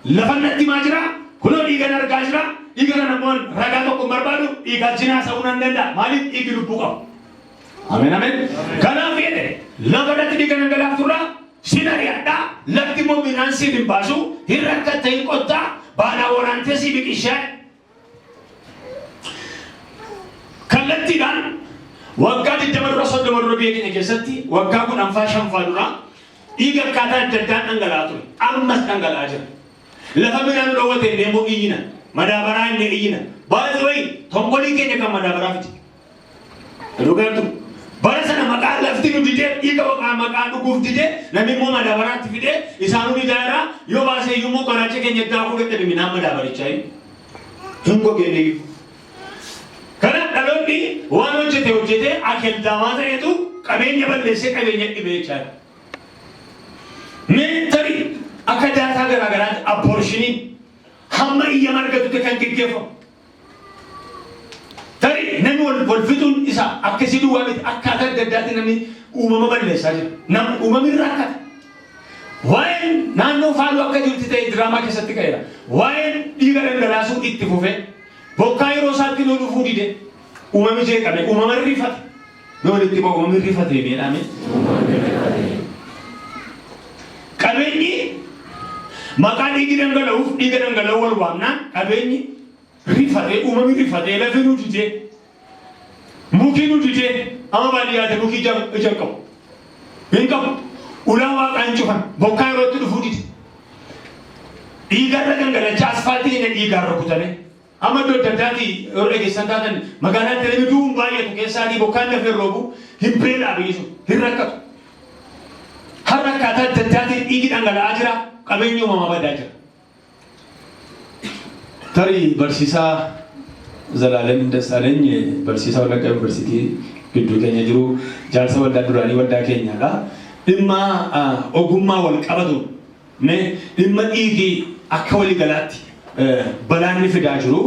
Lafa natti himaa jira. Kunoo dhiigan argaa jira. Dhiiga kana immoo ragaa tokko hin barbaadu. Dhiigaa jinaa sa'uu nan danda'a. Maaliif? Dhiigi lubbuu qaba. Ameen, ameen. Kanaaf jedhe, lafa irratti dhiiga dhangalaafturraa sin ari'adhaa. Lafti immoo midhaan siif hin baasu. Hin rakkatta, hin qottaa. Baalaa waraantee sii biqilshaa. Kallattiidhaan Waggaa 20 dura, 30 dura, biyya keenya keessatti waggaa 10faa 5faa dura dhiiga akkaataa adda addaan dhangala'aa ture. Ammas dhangala'aa jira. Lafa midhaan dhoowwate illee immoo iyyina. Madaabaraa illee iyyina. Baay'ee wayi tonkolii keenya kan madaabaraa fide. Dhugaatu. Bara sana maqaa lafti nu didee, dhiiga maqaa maqaa dhuguuf didee, namni immoo madaabaraatti fidee isaanuu didaa yoo baasee iyyuu immoo garaacha keenya daakuu dadhabe, midhaan madaabarichaa hin gogeen iyyuu. Kanaaf dhaloonni waan hojjete hojjete akeldaamaa ta'etu qabeenya balleessee qabeenya dhibee jechaadha. Mee tarii akka data garaagaraatti abortioniin hamma iyyama argatutti kan geggeeffamu. Tarii namni wal wal fixuun isa akkasii duwwaa miti, akkaataa adda addaatti namni uumama balleessaa jira. Nam uumamni rakkata. Waa'een naannoo faaluu akka jirutti ta'e diraamaa keessatti ka'eera. Waa'een dhiiga dhangalaasuu itti fufee, bokkaa yeroo isaatti nu dhufuu dide, uumami jeeqame, uumama rifate. Mee walitti ba'u, uumamni rifate meedhaame. Qabeenyi maqaa dhiigi dhangala'uuf dhiiga dhangala'uu wal waamnaan qabeenyi rifatee, uumamni rifatee, lafi nu didee, muki nu didee. Amma baadiyyaate muki ija ija hin qabu. Hin qabu. Ulaa waaqaa hin cufan. Bokkaa yerootti dhufuu dide. Dhiigarra gangalachaa asfaaltii keenya dhiigaan rukutame. Amma iddoo adda addaatti yeroo dhageessan taatan, magaalaatti namni du'uun baay'atu keessaatii bokkaan dafee roobu hin beelaa, biyyi sun hin rakkatu. Har'a akkaataa adda addaatiin dhiigi dhangala'aa jira, qabeenyi uumamaa badaa jira. Tarii barsiisaa Zalaalem Dassaaleny, barsiisaa Wallaggaa Yuunivarsiitii gidduu keenya jiru, jaarsa waldaa duraanii waldaa keenyaadha. Dhimma ogummaa wal qabatu, mee dhimma dhiigii akka waliigalaatti balaan inni fidaa jiru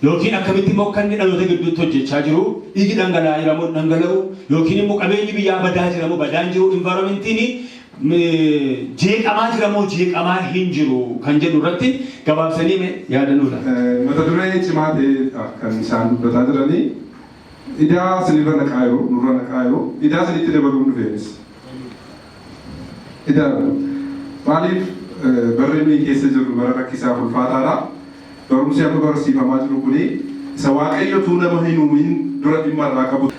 yookiin akkamitti immoo akka inni dhaloota gidduutti hojjechaa jiru, dhiigi dhangala'aa jira moo dhangala'u, yookiin immoo qabeenyi biyyaa badaa jira moo badaa hin jiru, environmentiin jeeqamaa jira moo jeeqamaa hin jiru kan jedhu irratti gabaabsanii mee yaadanuudha. Mata duree cimaa ta'edha kan isaan dubbataa jiranii. Idaa isinirra naqaa jiru, nurra naqaa jiru. Idaa isinitti dabaluun dhufeenis. Idaa maaliif? Barri nuyi keessa jirru bara rakkisaa ulfaataadha. Barumsi amma barsiifamaa jiru kuni isa Waaqayyo utuu nama hin uumin dura dhimma irraa qabu.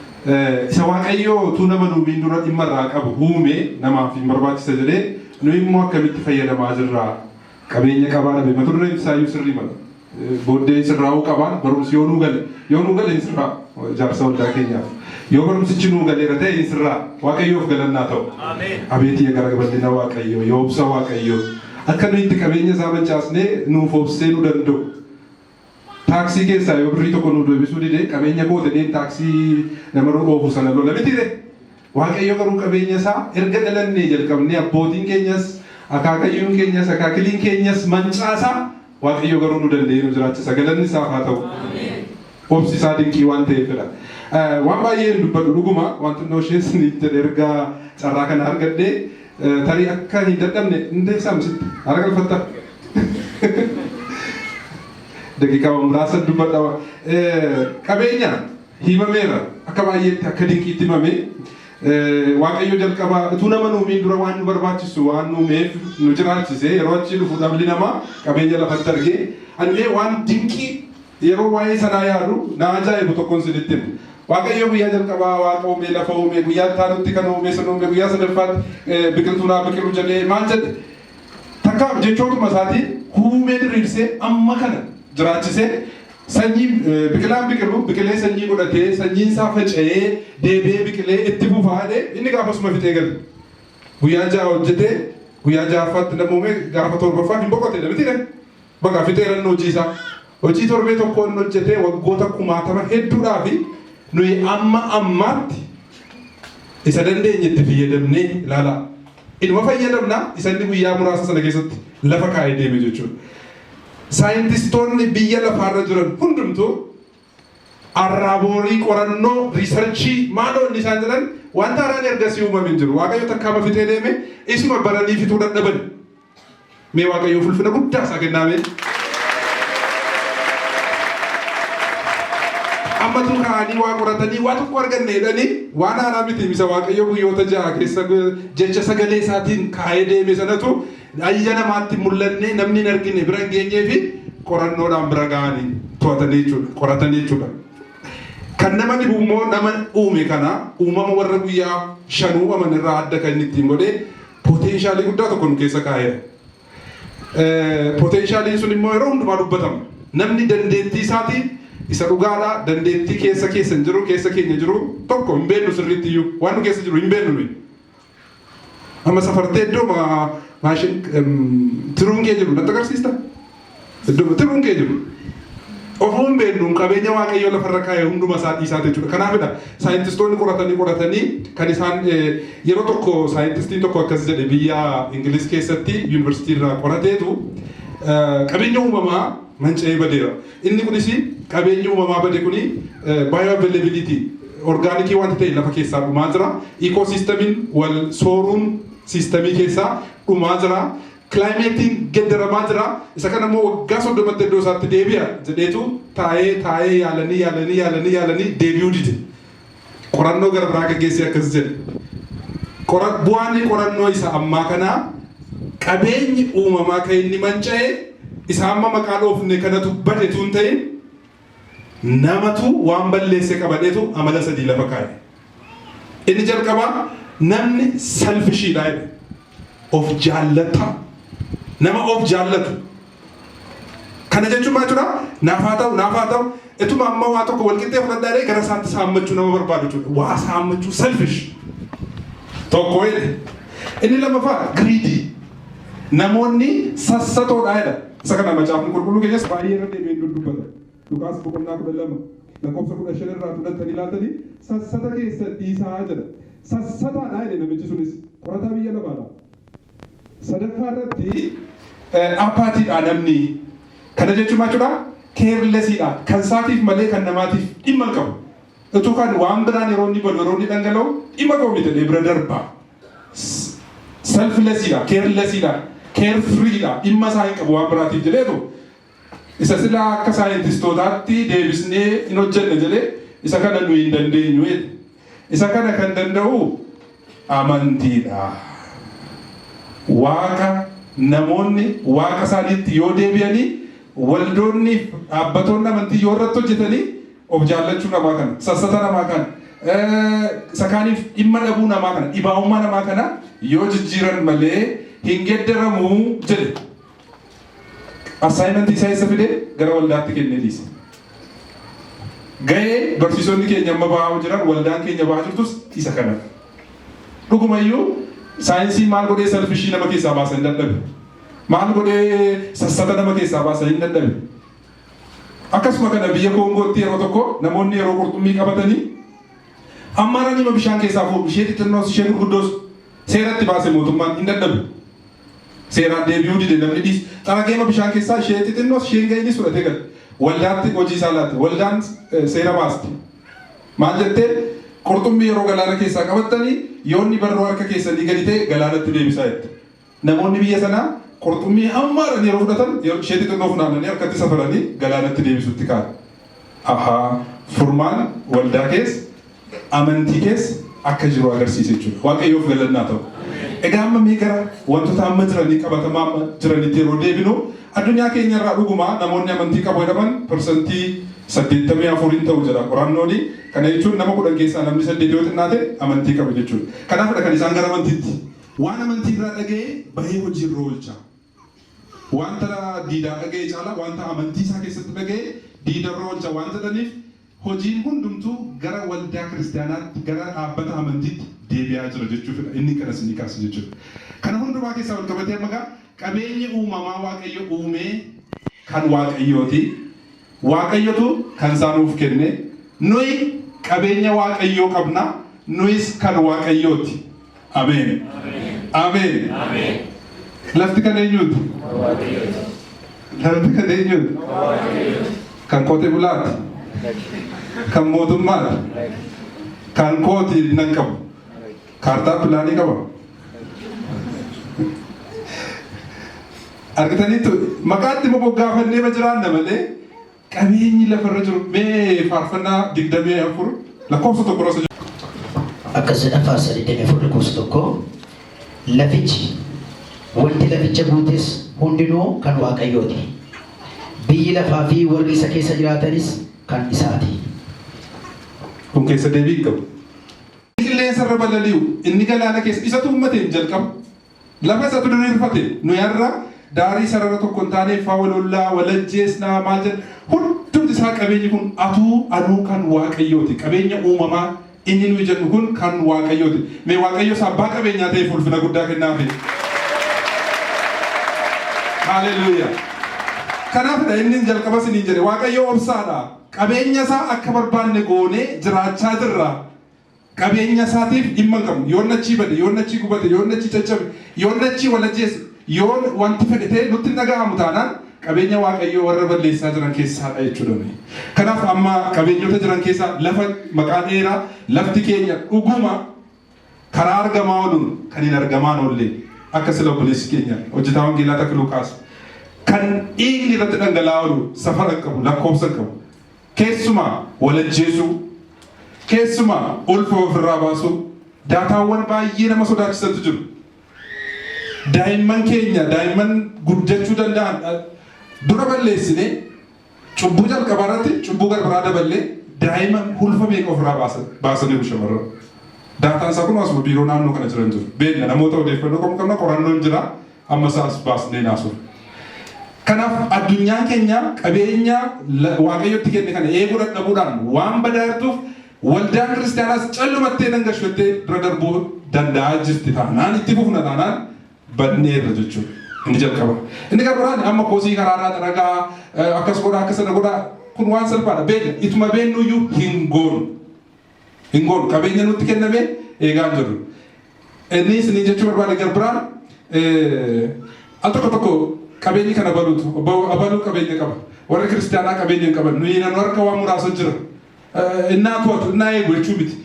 Isa Waaqayyo utuu nama hin uumin dura dhimma irraa qabu uume, namaaf hin barbaachisa jedhee, nuyi immoo akkamitti fayyadamaa jirra? Qabeenya qabaa dhabe, mata dureen isaayyuu sirrii mala. Booddee sirraa'uu qabaan barumsi yoo nuu gale, yoo nuu gale hin sirraa, jaarsa waldaa keenyaaf. Yoo barumsichi nuu galeera ta'e hin sirraa. Waaqayyoof galannaa ta'u. Abeetii gara bal'ina Waaqayyoo, yoo obsa Waaqayyoo, akka nuyi itti qabeenya isaa mancaasnee nuuf obsee nu danda'u. Taaksii keessaa yoo birrii tokko nu deebisuu dide, qabeenya koo jedheen taaksii nama oofu sana lola mitiire. Waaqayyo garuu qabeenya isaa erga dhalannee jalqabnee abbootiin keenyas, akaakayyuun keenyas, akaakiliin keenyas mancaasaa, Waaqayyo garuu nu danda'ee nu jiraachisa. Galanni isaaf haa ta'u. Obsi isaa dinqii waan ta'eefidha. Waan baay'ee hin dubbadhu, dhuguma waan xinnoo ishees ni jedhe. Erga carraa kana argadhee tarii akka hin dadhabne hin teessaa misitti haara galfatta. Daqiiqaa muraasa dubbadha. Qabeenya himameera, akka baay'eetti, akka dinqiitti himame. Waaqayyo jalqaba utuu nama nuumiin dura waan nu barbaachisu waan nuumeef nu jiraachise. Yeroo achii dhufu dhalli namaa qabeenya lafatti argee, anillee waan dinqii yeroo waa'ee sanaa yaadu na ajaa'ibu tokkoon isinitti hima. Waaqayyo guyyaa jalqabaa waaqa uume, lafa uume, guyyaa itti aanutti kan uume sun uume, guyyaa sadaffaatti biqiltuu naa biqilu jedhee maal jedhe? Takka jechootuma isaatiin uumee diriirsee amma kana jiraachisee, sanyii biqilaan biqilu biqilee, sanyii godhatee, sanyiin isaa faca'ee deebi'ee biqilee itti fufaa jedhee, inni gaafasuma fixee gale. Guyyaa 6 hojjetee guyyaa ja'affaatti nama uume, gaafa torbaffaa hin boqote miti. Bakka fixeera inni hojii isaa. Hojii torbee tokko inni hojjetee waggoota kumaatama hedduudhaa fi nuyi amma ammaatti isa dandeenye itti fayyadamnee ilaalaa. Inuma fayyadamna isa inni guyyaa muraasa sana keessatti lafa kaa'ee deeme jechuudha. Saayintistoonni biyya lafaarra jiran hundumtuu arraaboorii qorannoo researchii maaloo inni isaan jedhan, wanta haaraan ergasii uumame hin jiru. Waaqayyo takkaama fixee deeme, isuma baranii fixuu dadhaban. Mee Waaqayyoof ulfina guddaa isaa kennaame. Ammatu ka'anii waa qoratanii waa tokko arganne jedhanii, waan haaraa miti. Isa Waaqayyo guyyoota 6 keessa jecha sagalee isaatiin kaa'ee deeme sanatu ayya namaatti mul'annee namni hin argine, bira hin geenyee fi qorannoodhaan bira ga'anii to'atanii jechuudha, qoratanii jechuudha. Kan nama dhibu immoo nama uume kana uumama warra guyyaa 5 uumaman irraa adda kan inni ittiin godhe potential guddaa tokko nu keessa kaa'eera. Potentialiin sun immoo yeroo hundumaa dubbatama. Namni dandeettii isaatiin isa dhugaadha, dandeettii keessa keessa hin jiru, keessa keenya jiru tokko hin beeknu sirriitti iyyuu, waan nu keessa jiru hin beeknu nuyi. Amma safartee iddoo maashin tiruun kee jiru natti agarsiista? Iddoo tiruun kee jiru. Ofuu hin beeknu, qabeenya Waaqayyoo lafarra kaa'e hunduma isaa dhiisaa jechuudha. Kanaafidha saayintistoonni qoratanii qoratanii kan isaan yeroo tokko saayintistiin tokko akkas jedhe, biyya Ingiliz keessatti yuunivarsiitii irraa qorateetu, qabeenya uumamaa manca'ee badeera. Inni kunis qabeenyi uumamaa bade kuni bioavailability organic wanti ta'e lafa keessaa dhumaa jira. Ecosystemiin wal sooruun system keessaa dhumaa jira. Climateiin geddaramaa jira. Isa kana immoo waggaa 30tti iddoo isaatti deebi'a jedheetu taa'ee taa'ee, yaalanii yaalanii yaalanii yaalanii deebi'uu dide. Qorannoo gara biraa gaggeessee akkas jedhe. Bu'aan qorannoo isa ammaa kanaa, qabeenyi uumamaa kan inni manca'e isa amma maqaa dhoofne kanatu bade tun ta'in, namatu waan balleesse qabadheetu amala sadii lafa kaa'e. Inni jalqabaa namni selfishiidha jedhe. Of jaallata. Nama of jaallatu. Kana jechuun maal jechuudha? Naaf haa ta'u, naaf haa ta'u. Ituma amma waa tokko wal qixxee fudhadhaa gara isaatti saammachuu nama barbaadu jechuudha. Waa saammachuu, selfish. Tokko jedhe. Inni lammaffaa greedy. Namoonni sassatoodha jedha. Isa kana Macaafni Qulqulluu keenyas baay'ee irra deebi'ee dubbata. Luqaas boqonnaa 12 lakkoofsa 15 irraa fudhatanii ilaaltanii, sassata keessa dhiisaa jedha. Sassataadha jedhe, namichi sunis qorataa biyya lafaadha. Sadaffaa irratti apathydha namni. Kana jechuun maal jechuudha? Carelessiidha. Kan isaatiif malee kan namaatiif dhimma hin qabu. Utuu kan waan biraan yeroo inni badu, yeroo inni dhangala'u, dhimma koo miti jedhee bira darba. Selflessiidha, carelessiidha, carefreedha. Dhimma isaa hin qabu waan biraatiif jedheetu isa silaa akka saayintistootaatti deebisnee hin hojjenne jedhee, isa kana nuyi hin dandeenyu jedhe. Isa kana kan danda'u amantiidha. Waaqa, namoonni waaqa isaaniitti yoo deebi'anii, waldoonni dhaabbatoonni amantii yoo irratti hojjetanii, of jaallachuu namaa kana, sassata namaa kana, isa kaaniif dhimma dhabuu namaa kana, dhibaa'ummaa namaa kana yoo jijjiiran malee hin geddaramuu jedhe. Assignmentii isaa eessa fide? Gara waldaatti kennee dhiise. Gahee barsiisonni keenya amma bahaa jiran, waldaan keenya bahaa jirtus isa kana. Dhugumayyuu saayinsii maal godhee selfishii nama keessaa baasan hin dadhabe. Maal godhee sassata nama keessaa baasan hin dadhabe. Akkasuma kana biyya Koongootti yeroo tokko namoonni yeroo qurxummii qabatanii amma nima bishaan keessaa fuudhu, ishee xixinnoos ishee gurguddoos, seeratti baase mootummaan, hin dadhabe. Seeraan deebi'uu dide namni dhiis. Xarageema bishaan keessaa ishee xixinnoos isheen ga'iinis fudhatee gale. Waldaatti hojii isaa laatte. Waldaan seera baaste. Maal jettee? Qurxummii yeroo galaana keessaa qabattanii, yoonni barroo harka keessanii gadi ta'e galaanatti deebisaa jette. Namoonni biyya sanaa qurxummii hammaadhaan yeroo fudhatan, ishee xixinnoo funaananii harkatti safaranii galaanatti deebisutti ka'an. Ahaa, furmaan waldaa keessa, amantii keessa akka jiru agarsiisa jechuudha. Waaqayyoof galannaa ta'u. Egaa amma mee gara wantoota amma jiranii, qabatamaa amma jiranitti yeroo deebinu, addunyaa keenya irraa dhugumaa namoonni amantii qabu jedhaman 84% ta'u jedha qorannooni. Kana jechuun nama 10 keessaa namni saddeet yoo xinnaate amantii qabu jechuudha. Kanaafidha kan isaan gara amantiitti. Waan amantii irraa dhaga'e bahee hojii irra oolcha. Wanta diidaa dhaga'e caala wanta amantii isaa keessatti dhaga'e diidarra oolcha waan jedhaniif, hojiin hundumtuu gara waldaa kiristaanaatti, gara dhaabbata amantiitti deebi'aa jira jechuufidha. Inni kanas ni kaasa jechuudha. Kana hundumaa keessaa wal qabatee amma gaa qabeenyi uumamaa Waaqayyo uumee kan Waaqayyooti. Waaqayyotu kan isaa nuuf kenne. Nuyi qabeenya Waaqayyoo qabna. Nuyis kan Waaqayyooti. Ameen. Ameen. Lafti kan eenyuuti? Lafti kan eenyuuti? Kan qotee bulaati? Kan mootummaati? Kan kooti nan qabu. Kaartaa pilaanii qaba. Argitaniitu, maqaatti immoo moggaafannee ma jiraanna malee, qabeenyi lafarra jiru, mee Faarfannaa 24 lakkoofsa 1 irra jiru. Akkas jedha, Faarsa 24 lakkoofsa 1: Lafichi, wanti laficha guutes hundinuu kan Waaqayyooti. Biyyi lafaa fi warri isa keessa jiraatanis kan isaati. Kun keessa deebii hin qabu. Qilleensa irra balali'u, inni galaana keessa isatu uummate hin jalqabu. Lafa isatu diriirfate. Nuyi har'a daarii sarara tokko hin taane faa walollaa, walajjeesnaa, maal jedha. Hundumti isaa qabeenyi kun atuu anuu kan Waaqayyooti. Qabeenya uumamaa inni nuyi jennu kun kan Waaqayyooti. Mee Waaqayyo isa abbaa qabeenyaa ta'eef ulfina guddaa kennaafi. Haleluuyaa. Kanaafidha inni jalqaba isiniin jedhe, Waaqayyo obsaadha. Qabeenya isaa akka barbaanne goonee jiraachaa jirra. Qabeenya isaatiif dhimma hin qabnu. Yoon achii bade, yoon achii gubate, yoon achii caccabe, yoon achii walajjeesse, yoon wanti fedhe ta'e nutti hin dhaga'amu taanaan, qabeenya Waaqayyoo warra balleessaa jiran keessaadha jechuudha nuyi. Kanaaf amma qabeenyota jiran keessaa lafa maqaa dheeraa, lafti keenya dhuguma karaa argamaa ooluun kan hin argamaan oolle, akka sila obboleessi keenya hojjetaa wangeelaa Takiluu kaasu, kan dhiigni irratti dhangala'aa oolu safara hin qabu, lakkoofsa hin qabu. Keessumaa walajjeesuu, keessumaa ulfa ofirraa baasuu, daataawwan baay'ee nama sodaachisantu jiru. Daa'imman keenya, daa'imman guddachuu danda'an dura balleessine, cubbuu jalqabaa irratti cubbuu garbiraa daballee, daa'ima ulfa meeqa ofirraa baasaniiru shamarran. Daataan isaa kun asuma biiroo naannoo kana jiran jiru. Beekna, namoota odeeffannoo qabu qabna, qorannoon jira, amma isaas baasnee naasuuf. Kanaaf addunyaan keenya qabeenya Waaqayyotti kenne kana eeguu dadhabuudhaan waan badaa jirtuuf, waldaan kiristaanaas callumattee nan gashuuttee bira darbuu danda'aa jirti taanaan, itti fufna taanaan, badneerra jechuudha. Inni jalqaba. Inni garbiraan amma kosii karaarraa xaragaa, akkas godhaa, akkas sana godhaa, kun waan salphaadha. Beekna, ituma beennuyyuu hin goonu. Hin goonu. Qabeenya nutti kenname eegaa hin jirru. Inni isiniin jechuu barbaade garbiraan, al tokko tokko qabeenyi kana baluutu abaluu qabeenya qaba. Warri kiristaanaa qabeenya hin qaban. Nuyi nanu harka waan muraasa jira. Innaa to'atu, innaa eegu jechuu miti.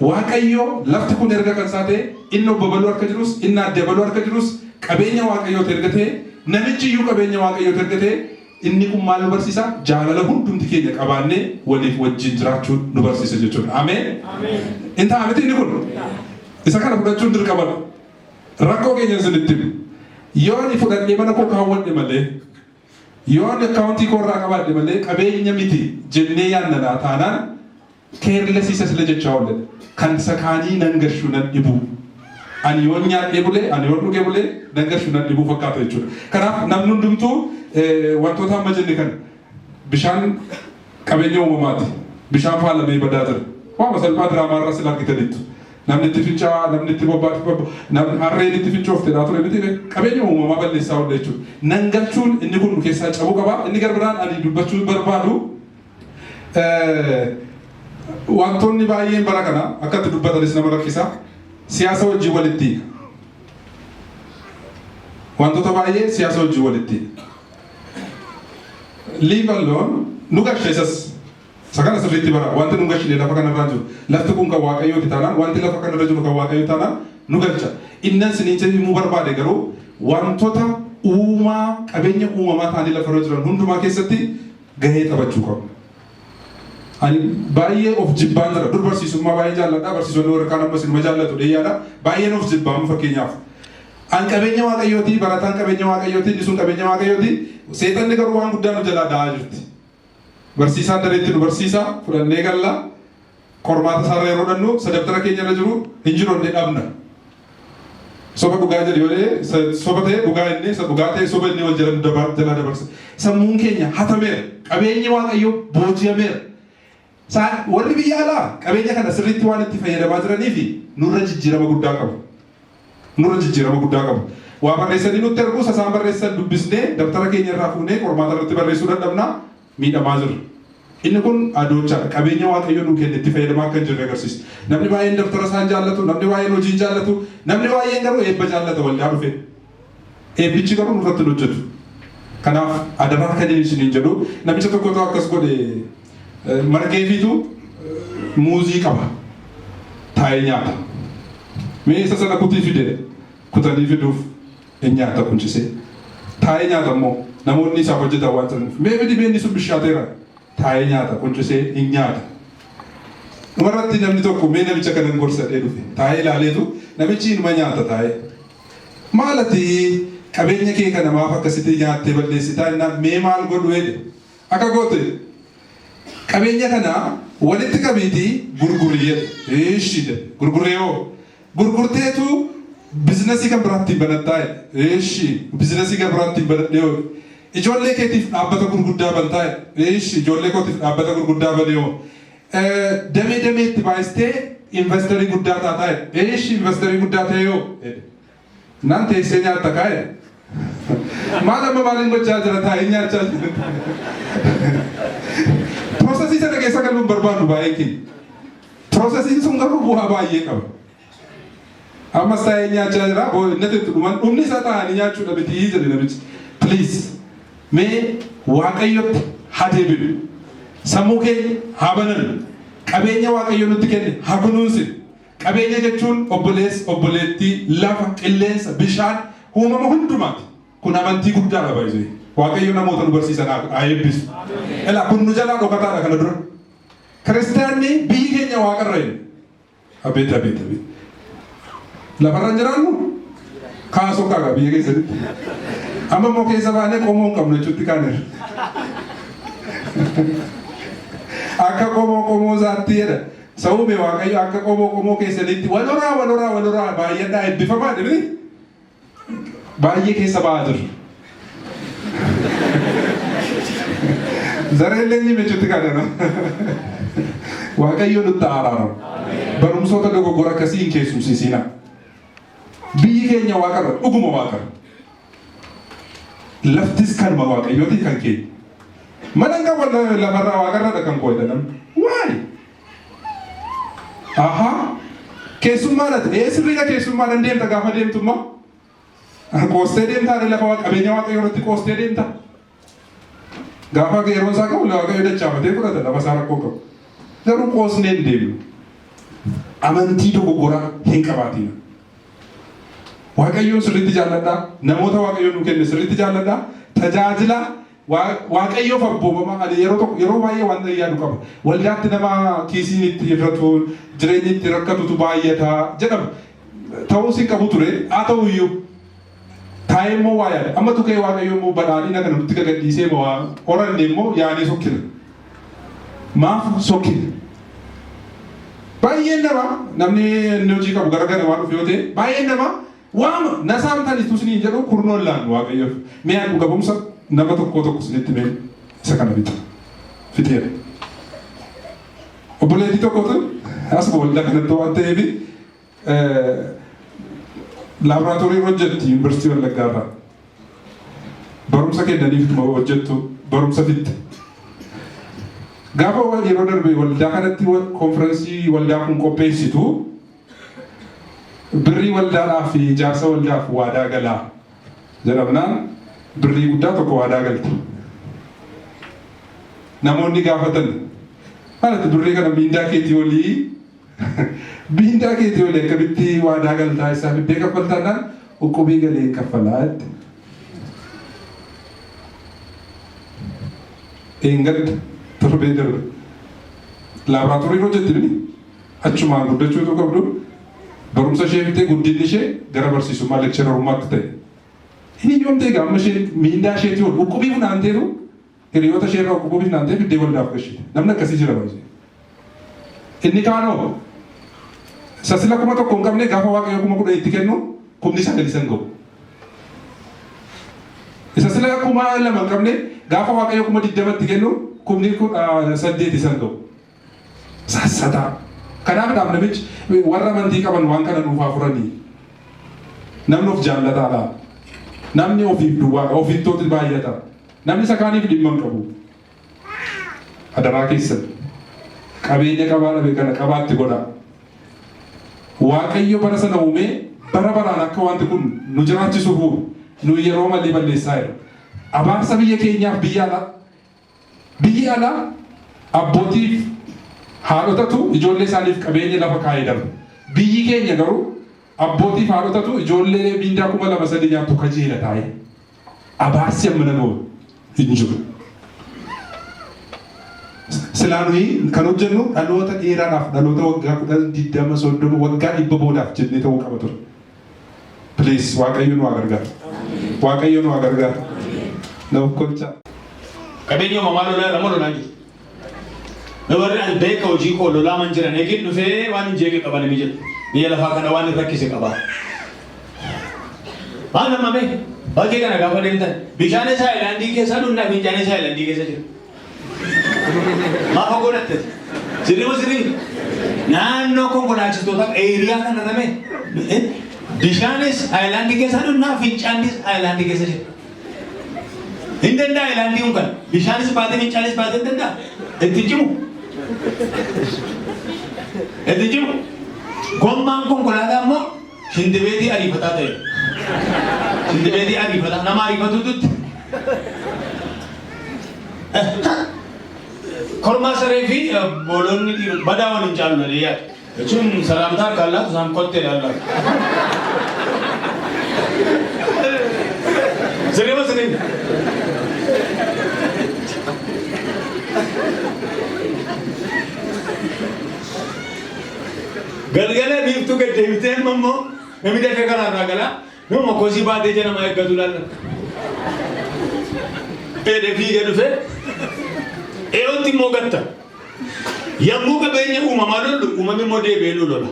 Waaqayyo lafti kun erga kan isaa ta'e, inni obbo baluu harka jirus, inni adde baluu harka jirus qabeenya Waaqayyooti erga ta'e, namichi iyyuu qabeenya Waaqayyooti erga ta'e, inni kun maal nu barsiisa? Jaalala hundumti keenya qabaannee waliif wajjin jiraachuu nu barsiisa jechuudha. Ameen. In ta'a miti inni kun? Isa kana fudhachuun dirqamadha. Rakkoo keenya isinitti himu. Yoo ani fudhadhee mana koo kaawwadhe malee, yoo ani akkaawuntii koo irraa qabaadhe malee qabeenya miti jennee yaannanaa taanaan, careless isa sila jechaa oolledha. Kan sakaanii nan gashuu nan dhibuu. Ani yoon nyaadhee bulee, ani yoon dhugee bulee, nan gashuu nan dhibuu fakkaata jechuudha. Kanaaf namni hundumtuu wantoota amma jenne kana, bishaan qabeenya uumamaati. Bishaan faalamee badaa jira. Waama salphaa diraamaa irraa sila argitaniittu. Namni itti fincaa'aa, namni itti bobbaatu, namni harreen itti fincoofte ture miti, qabeenya uumamaa balleessaa oolla jechuudha. Nan galchuun inni kun nu keessaa cabuu qaba. Inni garbiraan ani dubbachuu barbaadu, wantoonni baay'een bara kana akka itti dubbatanis nama rakkisa. Siyaasa wajjin walitti hiika. Wantoota baay'ee siyaasa wajjin walitti hiika. Leave alone nu gashe isas. Isa kana sirriitti bara, wanti nu gashine lafa kanarraa jiru. Lafti kun kan Waaqayyooti taanaan, wanti lafa kanarra jiru kan Waaqayyoo taanaan, nu galcha. Innan isiniin himuu barbaade garuu, wantoota uumaa, qabeenya uumamaa ta'anii lafarra jiran hundumaa keessatti gahee taphachuu qabna. Ani baay'ee of jibbaan jira. Dur barsiisummaa baay'ee jaalladha. Barsiisonni warri kaan ammas inuma jaallatu dheeyyaadha. Baay'een of jibbaa fakkeenyaaf. An qabeenya Waaqayyooti, barataan qabeenya Waaqayyooti, inni sun qabeenya Waaqayyooti. Seexanni garuu waan guddaa nu jalaa da'aa jirti. Barsiisaan dareetti nu barsiisa, fudhannee galla. Qormaata isaarra yeroo dhannu, isa dabtara keenya irra jiru hin jiru inni dhabna. Soba dhugaa jedhu yoo ta'e, soba ta'e dhugaa inni, isa dhugaa ta'e soba inni wal jala jalaa dabarsa. Sammuun keenya hatameera. Qabeenyi Waaqayyoo booji'ameera. Warri biyya alaa qabeenya kana sirriitti waan itti fayyadamaa jiranii fi nurra jijjiirama guddaa qabu. Nurra jijjiirama guddaa qabu. Waa barreessanii nutti ergu, isaan barreessan dubbisnee dabtara keenya irraa fuunee qormaata irratti barreessuu dadhabnaa, miidhamaa jirra. Inni kun adoochaadha. Qabeenya Waaqayyo nuu kenne itti fayyadamaa akka hin jirre agarsiisa. Namni baay'een dabtara isaan jaallatu, namni baay'een hojii jaallatu, namni baay'een garuu eebba jaallata waldaa dhufe. Eebbichi garuu nurratti hin hojjetu. Kanaaf adaraa kan inni isiniin jedhu, namicha tokkotu akkas godhe, margeefiitu muuzii qaba. Taa'ee nyaata. Mee isa sana kutii fide, kutanii fiduuf, hin nyaata quncisee. Taa'ee nyaata immoo, namoonni isaaf hojjetan waan jiraniif. Mee fidi, mee inni sun bishaateera. Taa'ee nyaata, quncisee hin nyaata. Dhumarratti namni tokko mee namicha kanan gorsadhee dhufe. Taa'ee ilaaleetu, namichi inuma nyaata taa'ee. Maal ati qabeenya kee kana maaf akkasitti nyaattee balleessitaa innaan, mee maal godhu jedhe. Akka goote, qabeenya kana Walitti qabiitii gurguri jedhe. Eeshi jedhe. Gurguree hoo? Gurgurteetu bizinasii kan biraatti banattaa jedhe. Eeshi bizinasii kan biraatti banadhee hoo? Ijoollee keetiif dhaabbata gurguddaa bantaa jedhe. Eeshi ijoollee kootiif dhaabbata gurguddaa banee hoo? Damee dameetti baay'istee investorii guddaa taataa jedhe. Eeshi investorii guddaa ta'ee hoo? Jedhe. Naan teessee nyaatta kaa jedhe. Maal amma maaliin gochaa jira taa'ee nyaachaa jira. Processii sana keessa galuun barbaannu baay'een keenya. Processiin sun garuu bu'aa baay'ee qaba. Ammas taa'ee nyaachaa jira. Inni itti dhuman dhumni isaa taa'anii nyaachuudha miti jedhe namichi. Please mee Waaqayyotti haa deebinu. Sammuu keenya haa banannu. Qabeenya Waaqayyo nutti kenne haa kunuunsinu. Qabeenya jechuun obboleessa, obboleettii, lafa, qilleensa, bishaan, uumama hundumaati. Kun amantii guddaadha baay'ee. Waaqayyo namoota nu barsiisan haa eebbisu. Ilaa kun nu jalaa dhokataadha kana dura. Kiristaanni biyyi keenya waaqarra hin. Abeet abeet abeet. Lafarra hin jiraannu? Kaasoo kaagaa biyya keessatti. Amma immoo keessa baanee qomoo hin qabnu jechuutti kaaneera. Akka qomoo qomoo isaatti jedha. Sa'uume Waaqayyo akka qomoo qomoo keessanitti wal horaa wal horaa wal horaa baay'adhaa eebbifamaa jedhani baay'ee keessa ba'aa jiru. Zareen leenyi jechuutti kaaneera. Waaqayyo nutti araaramu. Barumsoota dogoggora akkasii hin keessumsiisinaa. Biyyi keenya waaqarra, dhuguma waaqarra. Laftis kanuma Waaqayyooti kan keenya. Mana hin qabu lafarraa waaqarradha kan koo jedha namni. Waay! Ahaa! Keessummaadha ee sirriidha keessummaadhaan deemta gaafa deemtummaa. Qoostee deemtaa lafa qabeenya Waaqayyoo irratti qoostee deemta. Gaafa yeroon isaa qabu Waaqayyo dachaafatee fudhata lafa isaa rakkoo qabu. Garuu qoosnee hin deemnu. Amantii dogoggoraa hin qabaatina. Waaqayyoon sirriitti jaalladhaa. Namoota Waaqayyoon nu kenne sirriitti jaalladhaa. Tajaajila Waaqayyoof abboomama. Ani yeroo tokko yeroo baay'ee waan yaadu qaba. Waldaatti nama kiisiin itti hir'atu, jireenyi itti rakkatutu baay'ata jedhama. Ta'uus hin qabu ture. Haa ta'u iyyuu taa'ee immoo waa yaada. Amma tukee Waaqayyo immoo badhaadhina kana nutti gagadhiisee waa horanne immoo yaanee sokkina. Maaf sokkina? Baay'een nama namni inni hojii qabu gara ganamaa dhufu yoo ta'e baay'een nama waama nasaamtan itti isiniin jedhu kurnoon laannu Waaqayyoof. Mee ani dhuga ba'umsa nama tokko tokko isinitti mee isa kana fixa. Fixeera. Obboleettii tokkotu asuma waldaa kanatti waan ta'eef laaboraatoorii hojjetti Yuunivarsiitii Wallaggaa irraa. Barumsa kennaniif hojjettu barumsa fixxe. Gaafa yeroo darbe waldaa kanatti konferensii waldaa kun qopheessitu birrii waldaadhaaf fi ijaarsa waldaaf waadaa galaa jedhamnaan birrii guddaa tokko waadaa galte. Namoonni gaafatan maalati birrii kana miindaa keetii olii akkamitti waadaa galtaa isaa fiddee kaffaltaanaan uqubii galee kaffalaa jette. Eengadda torbee darbe laaboraatoorii hojjetti mini achumaan guddachuutu qabdu barumsa ishee fixee guddinni ishee gara barsiisummaa lecturerummaatti ta'e. Inni yoomtee egaa amma isheen miindaa isheetii ol uqubii funaanteetu hiriyoota ishee irraa uqubii funaantee fiddee waldaaf gashite. Namni akkasii jira baay'ee. Inni kaanoo sasila 1000 hin qabne gaafa Waaqayyo 10,000 itti kennu 9,000 isa hin ga'u. Isa sila 2,000 hin qabne gaafa Waaqayyo 20,000 itti kennu 18,000 isa hin ga'u. Sassataa. Kanaaf dhaaf namichi warra amantii qaban waan kana nuuf haa furanii. Namni of jaallataadha. Namni ofiif duwwaadha. Ofittooti baay'ata. Namni isa kaaniif dhimma hin qabu. Adaraa keessan qabeenya qabaa dhabe kana qabaatti godhaa. Waaqayyo bara sana uumee bara baraan akka wanti kun nu jiraachisuuf uume nu yeroo malee balleessaa jira. Abaarsa biyya keenyaaf biyya alaa. Biyyi alaa abbootiif haadhotatu ijoollee isaaniif qabeenya lafa kaa'ee darba. Biyyi keenya garuu abbootiif haadhotatu ijoollee miindaa 2,000 3 nyaattu kajeela taa'ee. Abaarsi amma nama hin jiru. Silaa nuyi kan hojjennu dhaloota dheeraadhaaf, dhaloota waggaa 10, 20, 30, waggaa 100 boodaaf jennee ta'uu qaba ture. Please, Waaqayyo nu haa gargaaru. Waaqayyo nu haa gargaaru. Nama kolchaa. Qabeenya uumamaa lolaa lama lolaa jiru. Warri ani beeka hojii koo lolaa man jiran eegin dhufee waan hin jeeqe qaban ni jedhu. Biyya lafaa kana waan hin rakkise qaba. Maal amma mee bakkee kana gaafa deemtan bishaan isaa ayilaandii keessaa dhunnaa fincaan isaa ayilaandii keessa jira. Maaf godhatte? Sirrii moo sirrii? Naannoo konkolaachistoota eeriyaa kana rame bishaanis ayilaandii keessaa dhunnaa fincaanis ayilaandii keessa jira. Hin danda'a ayilaandii kun kan bishaanis baatee fincaanis baatee hin danda'a. Itti cimu. Itti cimu. Gommaan konkolaataa immoo shintibeetii ariifataa ta'e. Shintibeetii ariifataa nama ariifatututti. Kormaa saree fi boolonni dhiirota badaa waliin caalu jedhee yaada. Jechuun salaamtaa harkaan laatu isaan kottee laatu. Sirrii moo sirrii? Galgala biiftuu gad deebitee amma immoo namni dafee karaa irraa galaa nama kosii baatee jala nama eeggatu laalla. Dheedhee fiigee dhufee eeyotti immoo gatta. Yommuu qabeenya uumamaa lollu uumamni immoo deebi'ee nu lola.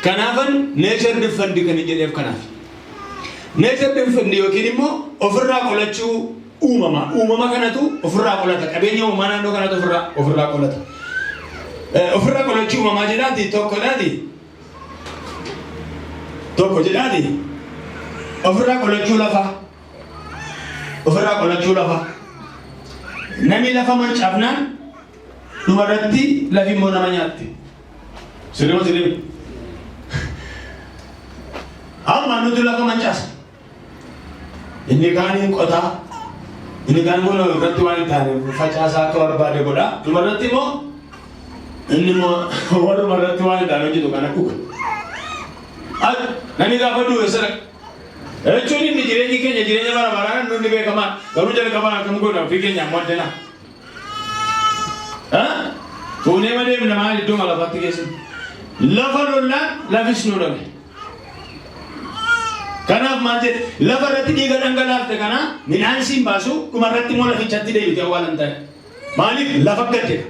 Kanaafan nature defend kan hin jedheef kanaaf. Nature defend yookiin immoo ofirraa qolachuu uumama. Uumama kanatu ofirraa qolata. Qabeenya uumamaa naannoo kanatu ofirraa qolata. Ofirraa qolachuu uumamaa jedhaati tokkodhaati. Tokko jedhaati. Ofirraa qolachuu lafaa. Ofirraa qolachuu lafaa. Namni lafa mancaafnaan dhumarratti lafi immoo nama nyaatti. Sirrii moo sirrii? Amma nuti lafa mancaasa. Inni kaaniin qotaa, inni kaan immoo irratti waan hin taane facaasaa akka barbaade godha. Dhumarratti immoo inni immoo warruma irratti waan hin taane hojjetu kana dhuga. Namni gaafa du'e sana jechuun inni jireenyi keenya jireenya bara baraa nunni beekamaa garuu jalqabaa akkam godha ofii keenya ammoo addana. Fuunee madeemna maal iddoo lafaatti geessinu. Lafa lollaan lafis nu lole. Kanaaf maal jedhe lafa irratti dhiiga dhangalaafte kana midhaan siin baasu dhuma irratti immoo lafichatti deebite awwaalan ta'e. Maaliif lafa gad jedha.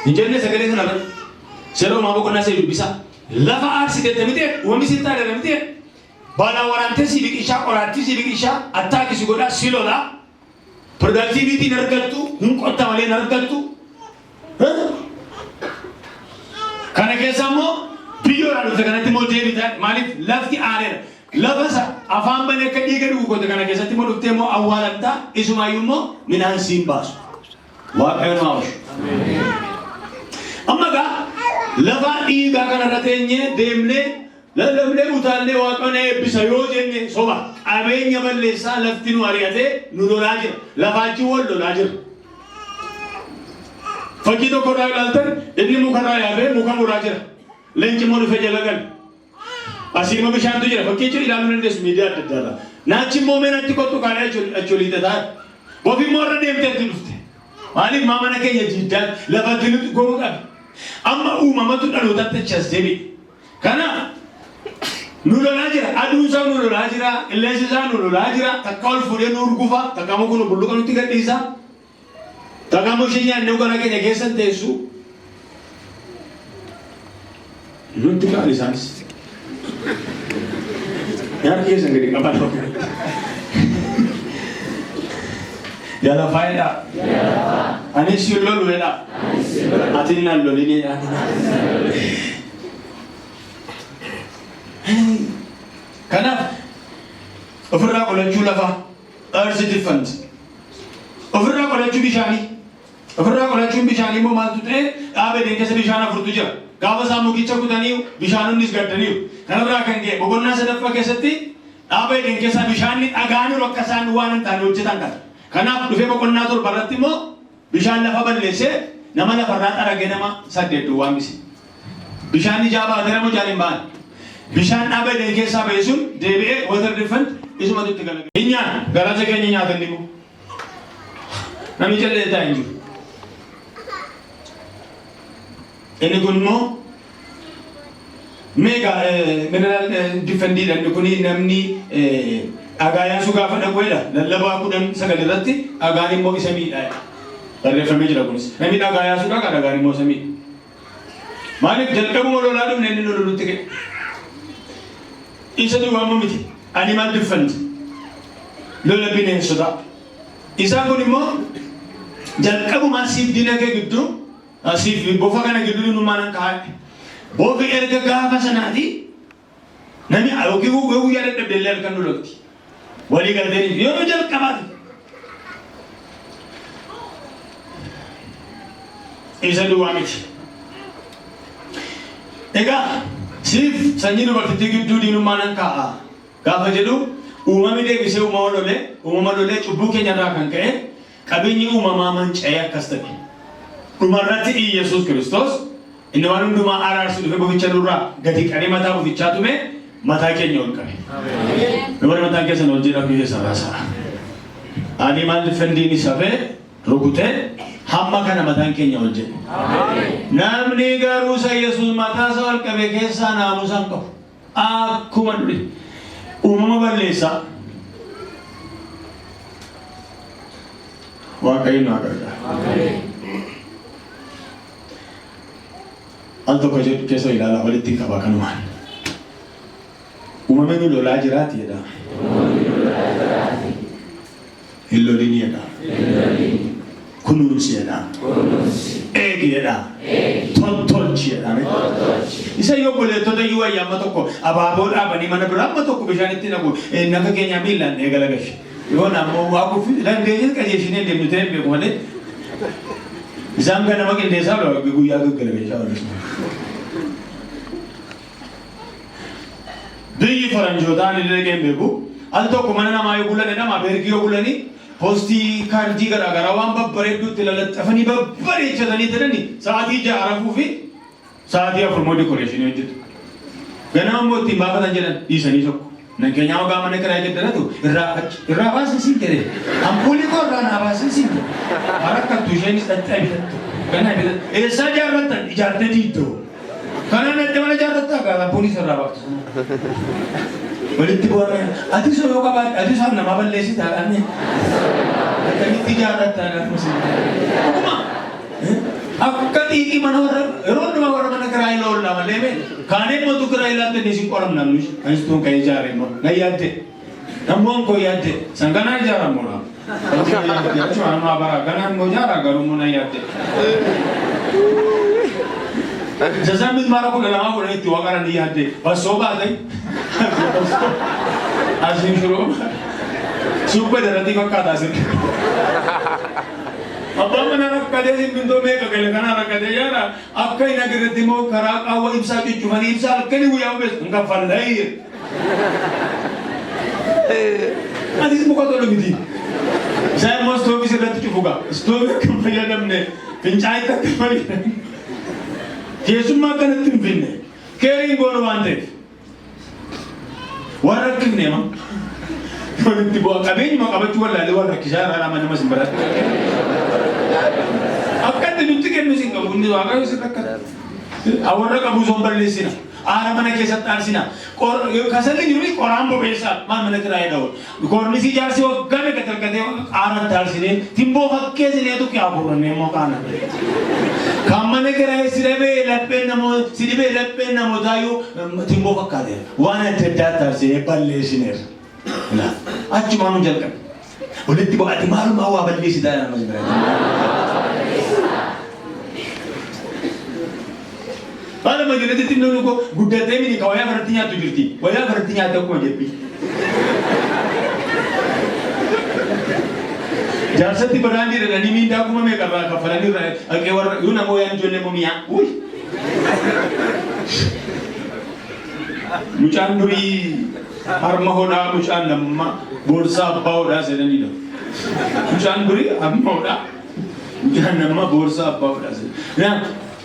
Hin jenne sagalee sana irratti. Seera uumaa boqonnaa sadii dubbisaa. Lafa aarsiteetta miti uumamni sitti aareera miti baala waraantee si biqilchaa qoraattii si biqilchaa attaaki si godhaa si lolaa productivity hin argattu hin qotta malee hin argattu. Kana keessa immoo biyyoodhaan dhufte kanatti immoo deebita maaliif lafti aareera. Lafa isa afaan banee akka dhiiga dhugu goote kana keessatti immoo dhuftee immoo awwaalamta isumaayyuu immoo midhaan siin baasu. Waaqayyo nu haa oolchu. Amma egaa lafa dhiigaa kanarra teenyee deemnee lallabnee utaallee Waaqayyo na eebbisa yoo jenne soba qabeenya balleessaa lafti nu ari'atee nu lolaa jira. Lafaachi wal lolaa jira. Fakkii tokko irraa ilaaltan inni mukarraa yaabee muka muraa jira. Leenci immoo dhufee jala gale. Asii immoo bishaantu jira. Fakkii jechuun ilaaluu dandeessu miidiyaa adda addaa irraa. Naachi immoo mee natti kottu kaanee achi olii tataa. Bofi immoo irra deemtee itti dhufte. Maaliif maa mana keenya jiiddaan lafatti nuti goruu dhabe. Amma uumamatu dhalootatti achi as deebi'e. Kanaaf nu lolaa jira. Aduun isaa nu lolaa jira. Qilleensi isaa nu lolaa jira. Takka ol fuudhee nu urgufa. Takka immoo kun bulluqa nutti gadhiisa. Takka immoo ishee nyaannee garaa keenya keessa hin teessu. Nutti ka'an isaanis. Nyaata keessan gadi qaban. Yaa lafaa jedhaa. Anis sin lolu jedhaa. Ati nan lolin jedhaa. Kanaaf ofirraa qolachuu lafaa earth defense ofirraa qolachuu bishaanii ofirraa qolachuun bishaanii immoo maaltu ta'e dhaaba Eden keessa bishaan afurtu jira. Gaafa isaan mukicha kutanii bishaanonnis gaddaniiru. Kanarraa kan ka'e boqonnaa sadaffaa keessatti dhaaba Eden keessa bishaanni dhagaaniiru akka isaan waan hin taane hojjetan kana. Kanaaf dhufee boqonnaa 7 irratti immoo bishaan lafa balleessee nama lafarraa xaragee nama 8 duwwaa hambise. Bishaan ijaa baateera moo ijaan hin baane? Bishaan dhaaba Eden keessaa ba'e sun deebi'ee water defend isumatu itti galagale. Hin nyaanne garacha keenya nyaata inni immoo. Namni callee taa'e hin jiru. Inni kun immoo meeqa mineral defendiidha inni kun namni dhagaa yaasuu gaafa dhaqu jedha lallabaa 10:9 irratti dhagaan immoo isa miidhaa jedha. Barreeffamee jira kunis. Namni dhagaa yaasu dhagaa dhagaan immoo samii. Maaliif jalqabuma lolaa dhufne inni nu lolutti ka'e. Isa duwwaa miti. Animal defend. Lola bineensotaa. Isaan kun immoo jalqabumaa siif diina kee gidduu siif bofa kana gidduu diinummaa nan kaa'e. Bofi erga gaafa sanaati namni yookiin yoo guyyaa dadhabde illee halkan nu lolti. Walii galteen yeroo jalqabaati. Isa duwwaa miti. Egaa siif sanyii dubartittii gidduu diinummaa nan kaa'a. Gaafa jedhu uumamni deebisee uumama lolee uumama lolee cubbuu keenya irraa kan ka'e qabeenyi uumamaa manca'ee akkas ta'e. Dhumarratti Iyyasuus Kiristoos inni waan hundumaa araarsu dhufe boficha nurraa gadi qabee mataa bofichaa tume mataa keenya ol qabe. Warri mataan keessan ol jedhaa keessa raasaa. Animal defendiin isa fee rukutee hamma kana mataan keenya ol jedhe. Namni garuu isa Yesuus mataa isaa ol qabe keessaa naamusa hin qabu. Akkuma duri uumama balleessaa. Waaqayyo nu haa gargaaru. Al tokko jedhu keessa ilaalaa walitti qaba kanumaan. Uumamni nu lolaa jiraati jedha. Hin lolin jedha. Kunuunsi jedha. Eegi jedha. Tottolchi jedha. Isa yoo obboleettota iyyuu wayya amma tokko abaaboo dhaabanii mana bira amma tokko bishaan itti naqu nafa keenya miilaan eegala gashi. Yoo nammoo waa kufi dandeenye qajeeshinee deemnu ta'e beeku malee. Isaan ganama qindeessaa guyyaa gaggalagalchaa oolu. Biyyi faranjootaa ani illee hin beeku. Al tokko mana namaa yoo bulan jedhama beergii yoo bulanii poostii kaardii garaagaraa waan babbareedduutti lalaxxafanii babbareechatanii jedhani sa'aatii 6 rafuu fi sa'aatii 4 immoo decoration hojjetu. Ganama immoo ittiin baafatan jedhan dhiisanii tokko. Nan keenyaa hogaa mana kiraa jedhanatu irraa achi irraa baasii siin jedhe. Ampuulii koo irraa naa baasii siin jedhe. Harakkattu isheenis dhaxxee bitattu. Kana bitattu. Eessaa ijaarrattan ijaartee diiddoo. Kana nadde mana ijaarrattaa gaa ampuulii irraa baaftu. Walitti bu'arra ati soo yoo qabaate ati soo namaa balleessitaa dhaan akkamitti ijaarrattaa dhaan Dhuguma akka xiiqii mana warra yeroo hundumaa warra mana kiraa iloollaa malee mee kaanee mootu kiraa ilaatte ni isin qoramna nuyi anis tuun ka'ee ijaare immoo na yaadde nammoon koo yaadde san kanaa ijaaramuudha. Achuma nama bara ganaan immoo ijaara garuu immoo na yaadde. Jazaan mismaara 12 kudhan itti waqaran ni yaadde bassoo baate asiin shiroo supha daratii fakkaata asin. Abbaan mana rakkatee simmintoo meeqa gale kana rakkatee jaara akka hin agarretti immoo karaa qaawwa ibsaa cuccufanii ibsaa halkanii guyyaa hubeessu hin kaffallee. Atis muka tolu miti. Isaan immoo istoovii sirratti cufu gaa. Istoovii akka hin fayyadamne fincaa'aa akka hin fayyadamne. Keessummaa akkanatti hin finne. Keeriin goonu waan ta'eef. Waan rakkifne ma. Walitti bu'a qabeenyuma qabachuu wallaalee waan rakkisaa irraa nama nama sin biratti. Akka itti nutti kennu sin qabu inni waaqayyo sin rakkata. Warra qabu osoo hin balleessina. Aara mana keessatti aarsina. Kasalli jiru qoraan bobeessaa maal mana kiraayee dha'u. Koornisii jaarsi waggaa meeqa talqatee aara itti aarsinee timboo fakkeessineetu kiyaa gurrannee immoo kaana. Kan mana kiraayee si dhabee lapheen namoota si dhibee lapheen namootaa timboo fakkaateera. Waan adda addaa itti aarsinee balleessineerra. Achumaan nu jalqabe. Walitti bu'aati maalumaa waa balleessitaa nama si biraa. Baala ijoolleetti xinnoon koo guddattee miti ka wayaa farratti nyaattu jirti. Wayaa farratti nyaatte akkuma jeppi. Jaarsatti biraandii dhadhanii miindaa 10,000 irraa kaffalanii irraa dhaqee warra yoo nama wayaan ijoollee immoo mi'aa. Uy. Mucaan durii harma hodhaa mucaan lamma boorsaa abbaa hodhaa jedhanidha. Mucaan durii harma hodhaa mucaan lamma boorsaa abbaa hodhaa jedhan.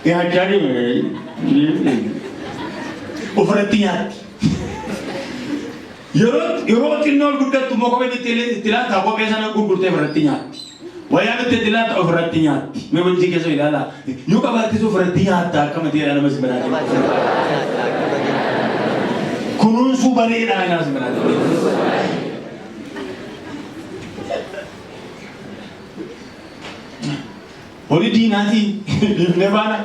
Nyaachaa deema. Ofirratti nyaatti. Yeroo xinnoo ol guddattu immoo kopheen itti laata kophee sana gurgurtee ofirratti nyaatti. Wayaan itti laata ofirratti nyaatti. Mee wajjin keessa ilaalaa. Yoo qabaattis ofirratti nyaatta akka matii nama si biraa jiru. Kunuunsuu bareedaa nama si biraa jiru. Horii diinaatii dhiifnee baana.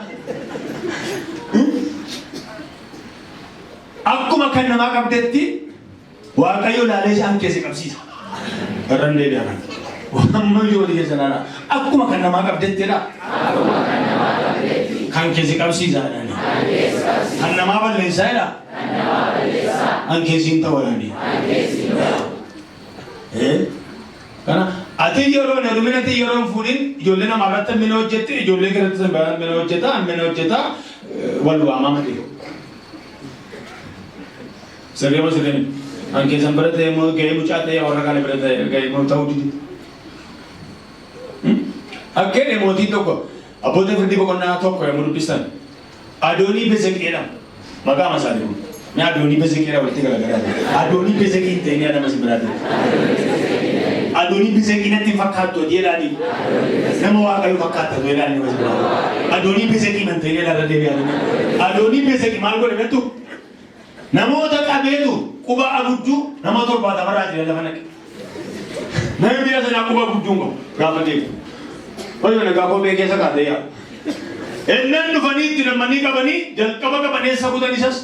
Akkuma kan namaa qabdetti Waaqayyo laalee isaan keessa qabsiisa. Irran deebi'a kana. Amma ijoollee keessa laala. Akkuma kan namaa qabdettidha. Kan keessi qabsiisa jedhani. Kan namaa balleessaa jedha. Kan keessi hin ta'u jedhani. Kana ati yeroo hin heerumin, ati yeroo hin fuudhin, ijoollee namaa irratti hammina hojjette, ijoollee keessatti hammina hojjeta, hammina hojjeta, wal waamaa malee. Sirrii moo sirrii miti? Kan keessan bira ta'e immoo ga'ee mucaa ta'e warra kaan bira ta'e ga'ee immoo ta'uu dide. Akka jedhe mootiin tokko Abboota Firdii boqonnaa 1 yommuu dubbistan Adoonii Bezeq jedhama. Maqaa isaanii kun. Mee Adoonii Bezeq jedha walitti garagaraa. Adoonii Bezeq hin ta'in yaadama si biraa ta'e. Adoonii Bezeq natti hin fakkaattu hojii jedhaani. Nama Waaqayyo fakkaata jedhaani nama si biraa ta'e. Adoonii Bezeq hin ta'in jedhaa deebi'aa. Adoonii Bezeq maal godhe beektu? Namoota qabeetu quba agudduu nama 70 irraa jiree lafa naqe. Namni biyya sanaa quba agudduu hin qabu gaafa deemu. Hoyyoo nagaa kophee keessa kaatee yaa. Ennaan dhufanii itti nammanii qabanii jalqaba qabanii eessa kutan isas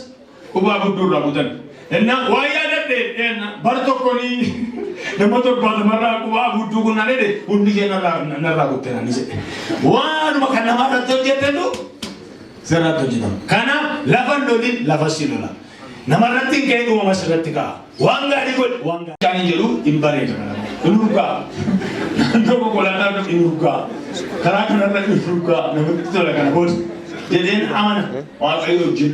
quba agudduu irraa kutan. Ennaan waa yaadadhe bar tokko ni nama 70 irraa quba agudduu kun naan jedhe hundi ishee narraa kutte naan jedhe. Waanuma kan namaa irratti hojjettetu sirratti hojjetama. Kanaaf lafa hin lolin, lafa si lola. Namarratti hin ka'in, uumama sirratti ka'a. Waan gaarii godhi, waan gaarii. Kan hin jedhu hin bareeda. Hin urgaa. Naannoo konkolaataa irra hin urgaa. Karaa kanarra hin urgaa. Namatti tola kana booda. Jedheen amana. Waaqayyo wajjin.